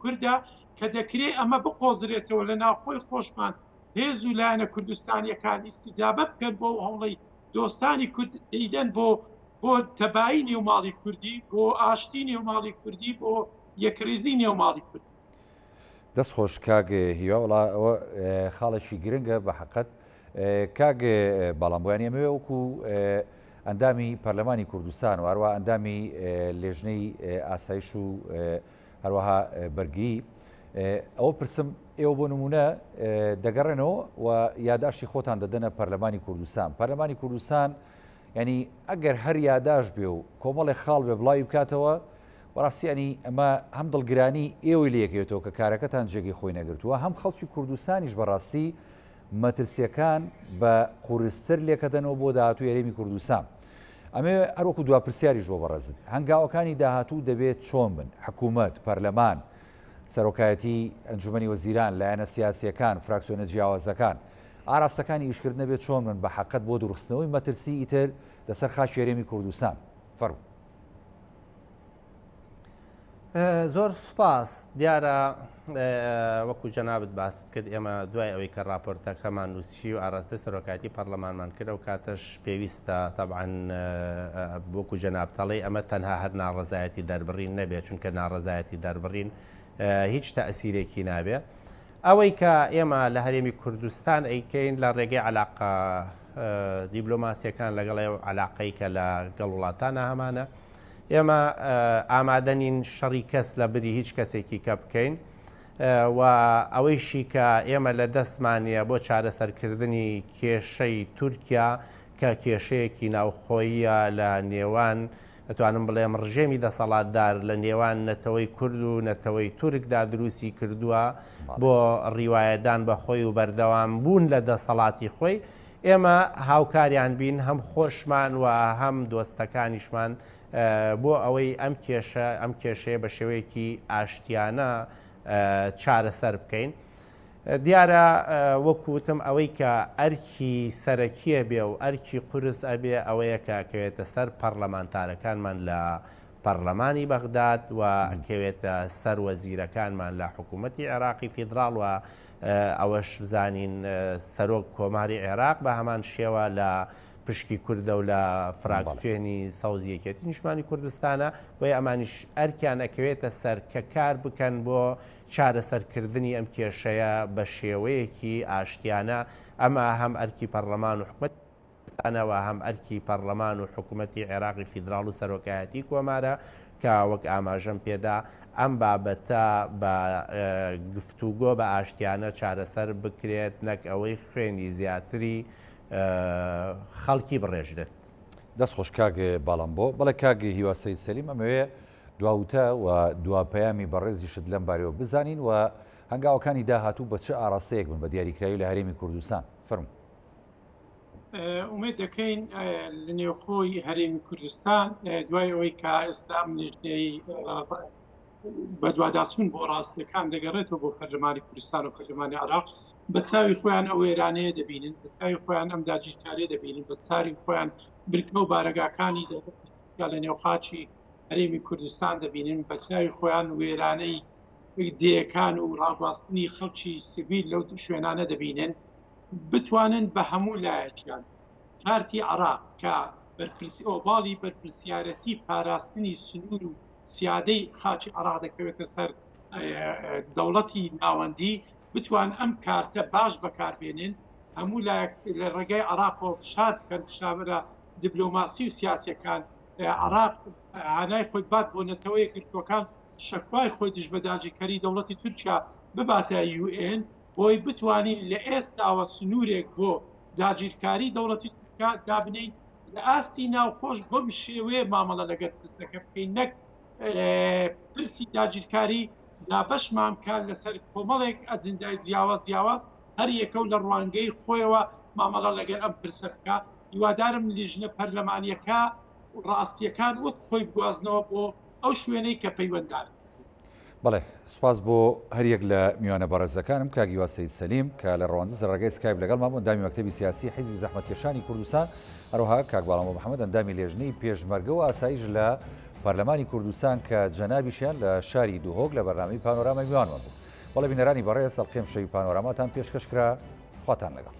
کوردە کە دەکرێ ئەمە بقۆزرێتەوە لە ناوخۆی خۆشمان هێز و لایەنە کوردستانیەکان ئیستیجابە بکەن بۆ هەوڵی دۆستانی کورد دەیدەن بۆ بۆ تەبایی نێوماڵی کوردی بۆ ئاشتی نێوماڵی کوردی بۆ یەکریزی نێوماڵی کورد. دەست خۆش کاک هیوا وڵا ئەوە خاڵێکی گرنگە بە حقت کاک بەڵام بۆیان ئەمەوێ وەکو ئەندامی پەرلەمانی کوردستان و هەروە ئەندامی لێژنەی ئاسایش و هەروەها بەرگری ئەوە پرسم ئێوە بۆ نمونە دەگەڕێنەوە و یاداشتی خۆتان دەدەنە پەرلەمانی کوردستان پەرلەمانی کوردستان ینی ئەگەر هەر یاداش بێ و کۆمەڵێک خاڵ بێ بڵاوی بکاتەوە بەڕاستی ینی ئەمە هەم دڵگرانی ئێوەی لەکەوێتەوە کە کارەکەتان جێگەی خۆی نەگرتووە هەم خەڵکی کوردستانیش بەڕاستی مەترسیەکان بە قورستر لێکەدەنەوە بۆ داهاتووی هەرێمی کوردستان. ئەمەوێ هەروەکو دوا پرسیاریش بۆ بەڕێزت، هەنگاوەکانی داهاتوو دەبێت چۆن بن؟ حکوومەت، پەرلەمان، سەرۆکایەتی ئەنجومەنی وەزیران، لایەنە سیاسییەکان، فراکسیۆنە جیاوازەکان، ئاراستەکانی ئیشکردن دەبێت چۆن بن بە حەقت بۆ دوورخستنەوەی مەترسی ئیتر لەسەر خاکی هەرێمی کوردستان؟ فەرموو. زۆر سوپاس. دیارە وەکو جەنابت باست کرد ئێمە دوای ئەوەی کە راپۆرتەکەمان نووسی و ئاراستەی سەرۆکایەتی پەرلەمانمان کرد ئەو کاتەش پێویستە تەبعەن وەکو جەنابت ئەڵێی ئەمە تەنها هەر ناڕەزایەتی دەربڕین نەبێت چونکە ناڕەزایەتی دەربڕین هیچ تەئسیرێکی نابێ. ئەوەی کە ئێمە لە هەرێمی کوردستان ئەیکەین لە ڕێگەی عەلاقە دیبلۆماسیەکان لەگەڵ عەلاقەی کە لە گەڵ وڵاتانە هەمانە ئێمە ئامادە نین شەڕی کەس لە بری هیچ کەسێکی کە بکەین و ئەوەیشی کە ئێمە لە دەستمانە بۆ چارەسەرکردنی کێشەی تورکیا کە کێشەیەکی ناوخۆییە لە نێوان ئەتوانم بڵێم ڕژێمی دەسەڵاتدار لە نێوان نەتەوەی کورد و نەتەوەی تورکدا دروستی کردووە بۆ ڕیوایەتدان بە خۆی و بەردەوام بوون لە دەسەڵاتی خۆی، ئێمە هاوکاریان بین هەم خۆشمان و هەم دۆستەکانیشمان بۆ ئەوەی ئەم کێشە ئەم کێشەیە بە شێوەیەکی ئاشتیانە چارەسەر بکەین. دیارە وەکو وتم ئەوەی کە ئەرکی سەرەکیە بێ و ئەرکی قورس ئەبێ ئەوەیە کە ئەکەوێتە سەر پەڕلەمانتارەکانمان لە پەڕلەمانی بەغداد و ئەکەوێتە سەر وەزیرەکانمان لە حکوومەتی عێراقی فیدراڵ و ئەوەش بزانین سەرۆک کۆماری عێراق بە هەمان شێوە لە پشکی کوردە و لە فراکسیۆنی سەوزی یەکێتی نیشتمانی کوردستانە بۆیە ئەمانیش ئەرکیان ئەکەوێتە سەر کە کار بکەن بۆ چارەسەرکردنی ئەم کێشەیە بە شێوەیەکی ئاشتیانە، ئەمە هەم ئەرکی پەڕلەمان و حکومەتی کوردستانە و هەم ئەرکی پەڕلەمان و حکومەتی عێراقی فیدراڵ و سەرۆکایەتی کۆمارە کە وەک ئاماژەم پێدا ئەم بابەتە بە گفتوگۆ بە ئاشتیانە چارەسەر بکرێت نەک ئەوەی خوێنی زیاتری خەڵکی بڕێژرێت. دەست خۆش کاک باڵامبۆ. بەڵێ کاک هیوا سەید سەلیم ئەمەوێ دوا وتە و دوا پەیامی بەڕێزیشت لەم بارەیەوە بزانین و هەنگاوەکانی داهاتوو بە چ ئاراستەیەک بن بە دیاریکراوی لە هەرێمی کوردستان؟ فەرموو. ئومێد دەکەین لە نێوخۆی هەرێمی کوردستان دوای ئەوەی کە ئێستا ئەم لیژنەی بەدواداچوون بۆ ڕاستیەکان دەگەڕێتەوە بۆ پەرلەمانی کوردستان و پەرلەمانی عێراق بە چاوی خۆیان ئەو وێرانەیە دەبینن بە چاوی خۆیان ئەم داگیرکاریە دەبینن بە چاوی خۆیان برکە و بارەگاکانی لە نێو خاکی هەرێمی کوردستان دەبینن بە چاوی خۆیان وێرانەی دێیەکان و ڕاگواستنی خەڵکی سڤیل لەو شوێنانە دەبینن بتوانن بە هەموو لایەکیان کارتی عراق کە بەرپرسی ئۆباڵی بەرپرسیارەتی پاراستنی سنوور و سیادەی خاکی عراق دەکەوێتە سەر دەوڵەتی ناوەندی بتوان ئەم کارتە باش بەکاربێنن هەموو لایەک لە ڕێگای عراقەوە فشار بکەن فشارە دیبلۆماسی و سیاسەکان عێراق هانای خۆی بات بۆ نەتەوە یەکگرتووەکان شەکوای خۆی دژ بە داگیرکەری دەوڵەتی تورکیا بباتە UN بۆی بتوانین لە ئێستاوە سنوورێک بۆ داگیرکاری دەوڵەتی تورکیا دابنێین لە ئاستی ناوخۆش بەم شێوەیە مامەڵە لەگەر پرسەکە بکەین نەک پرسی داگیرکاری. دابەشمان بکات لەسەر کۆمەڵێک ئەجندای جیاواز جیاواز، هەر یەکەو لە ڕوانگەی خۆیەوە مامەڵە لەگەل ئەم پرسە بکا. هیوادارم لیژنە پەرلەمانیەکە ڕاستیەکان وەک خۆی بگوازنەوە بۆ ئەو شوێنەی کە پەیوەنددارن. بەڵێ سوپاس بۆ هەریەک لە میوانە بەڕێزەکانم کاک هیوا سەید سەلیم کە لە ڕەواندز لە ڕێگەی سکایپ لەگەڵمان بوو ئەندامی مەکتەبی سیاسی حیزبی زەحمەتکێشانی کوردستان هەروەها کاک باڵامۆ محەممەد ئەندامی لێژنەی پێشمەرگە و ئاسایش لە پەرلەمانی کوردستان کە جەنابیشیان لە شاری دهۆک لە بەرنامەی پانۆراما میوانمان بوو. بەڵێ بینەرانی بەڕێز ئەڵقەی ئەمشەوی پانۆراماتان پێشکەش کرا خواتان لەگەڵ.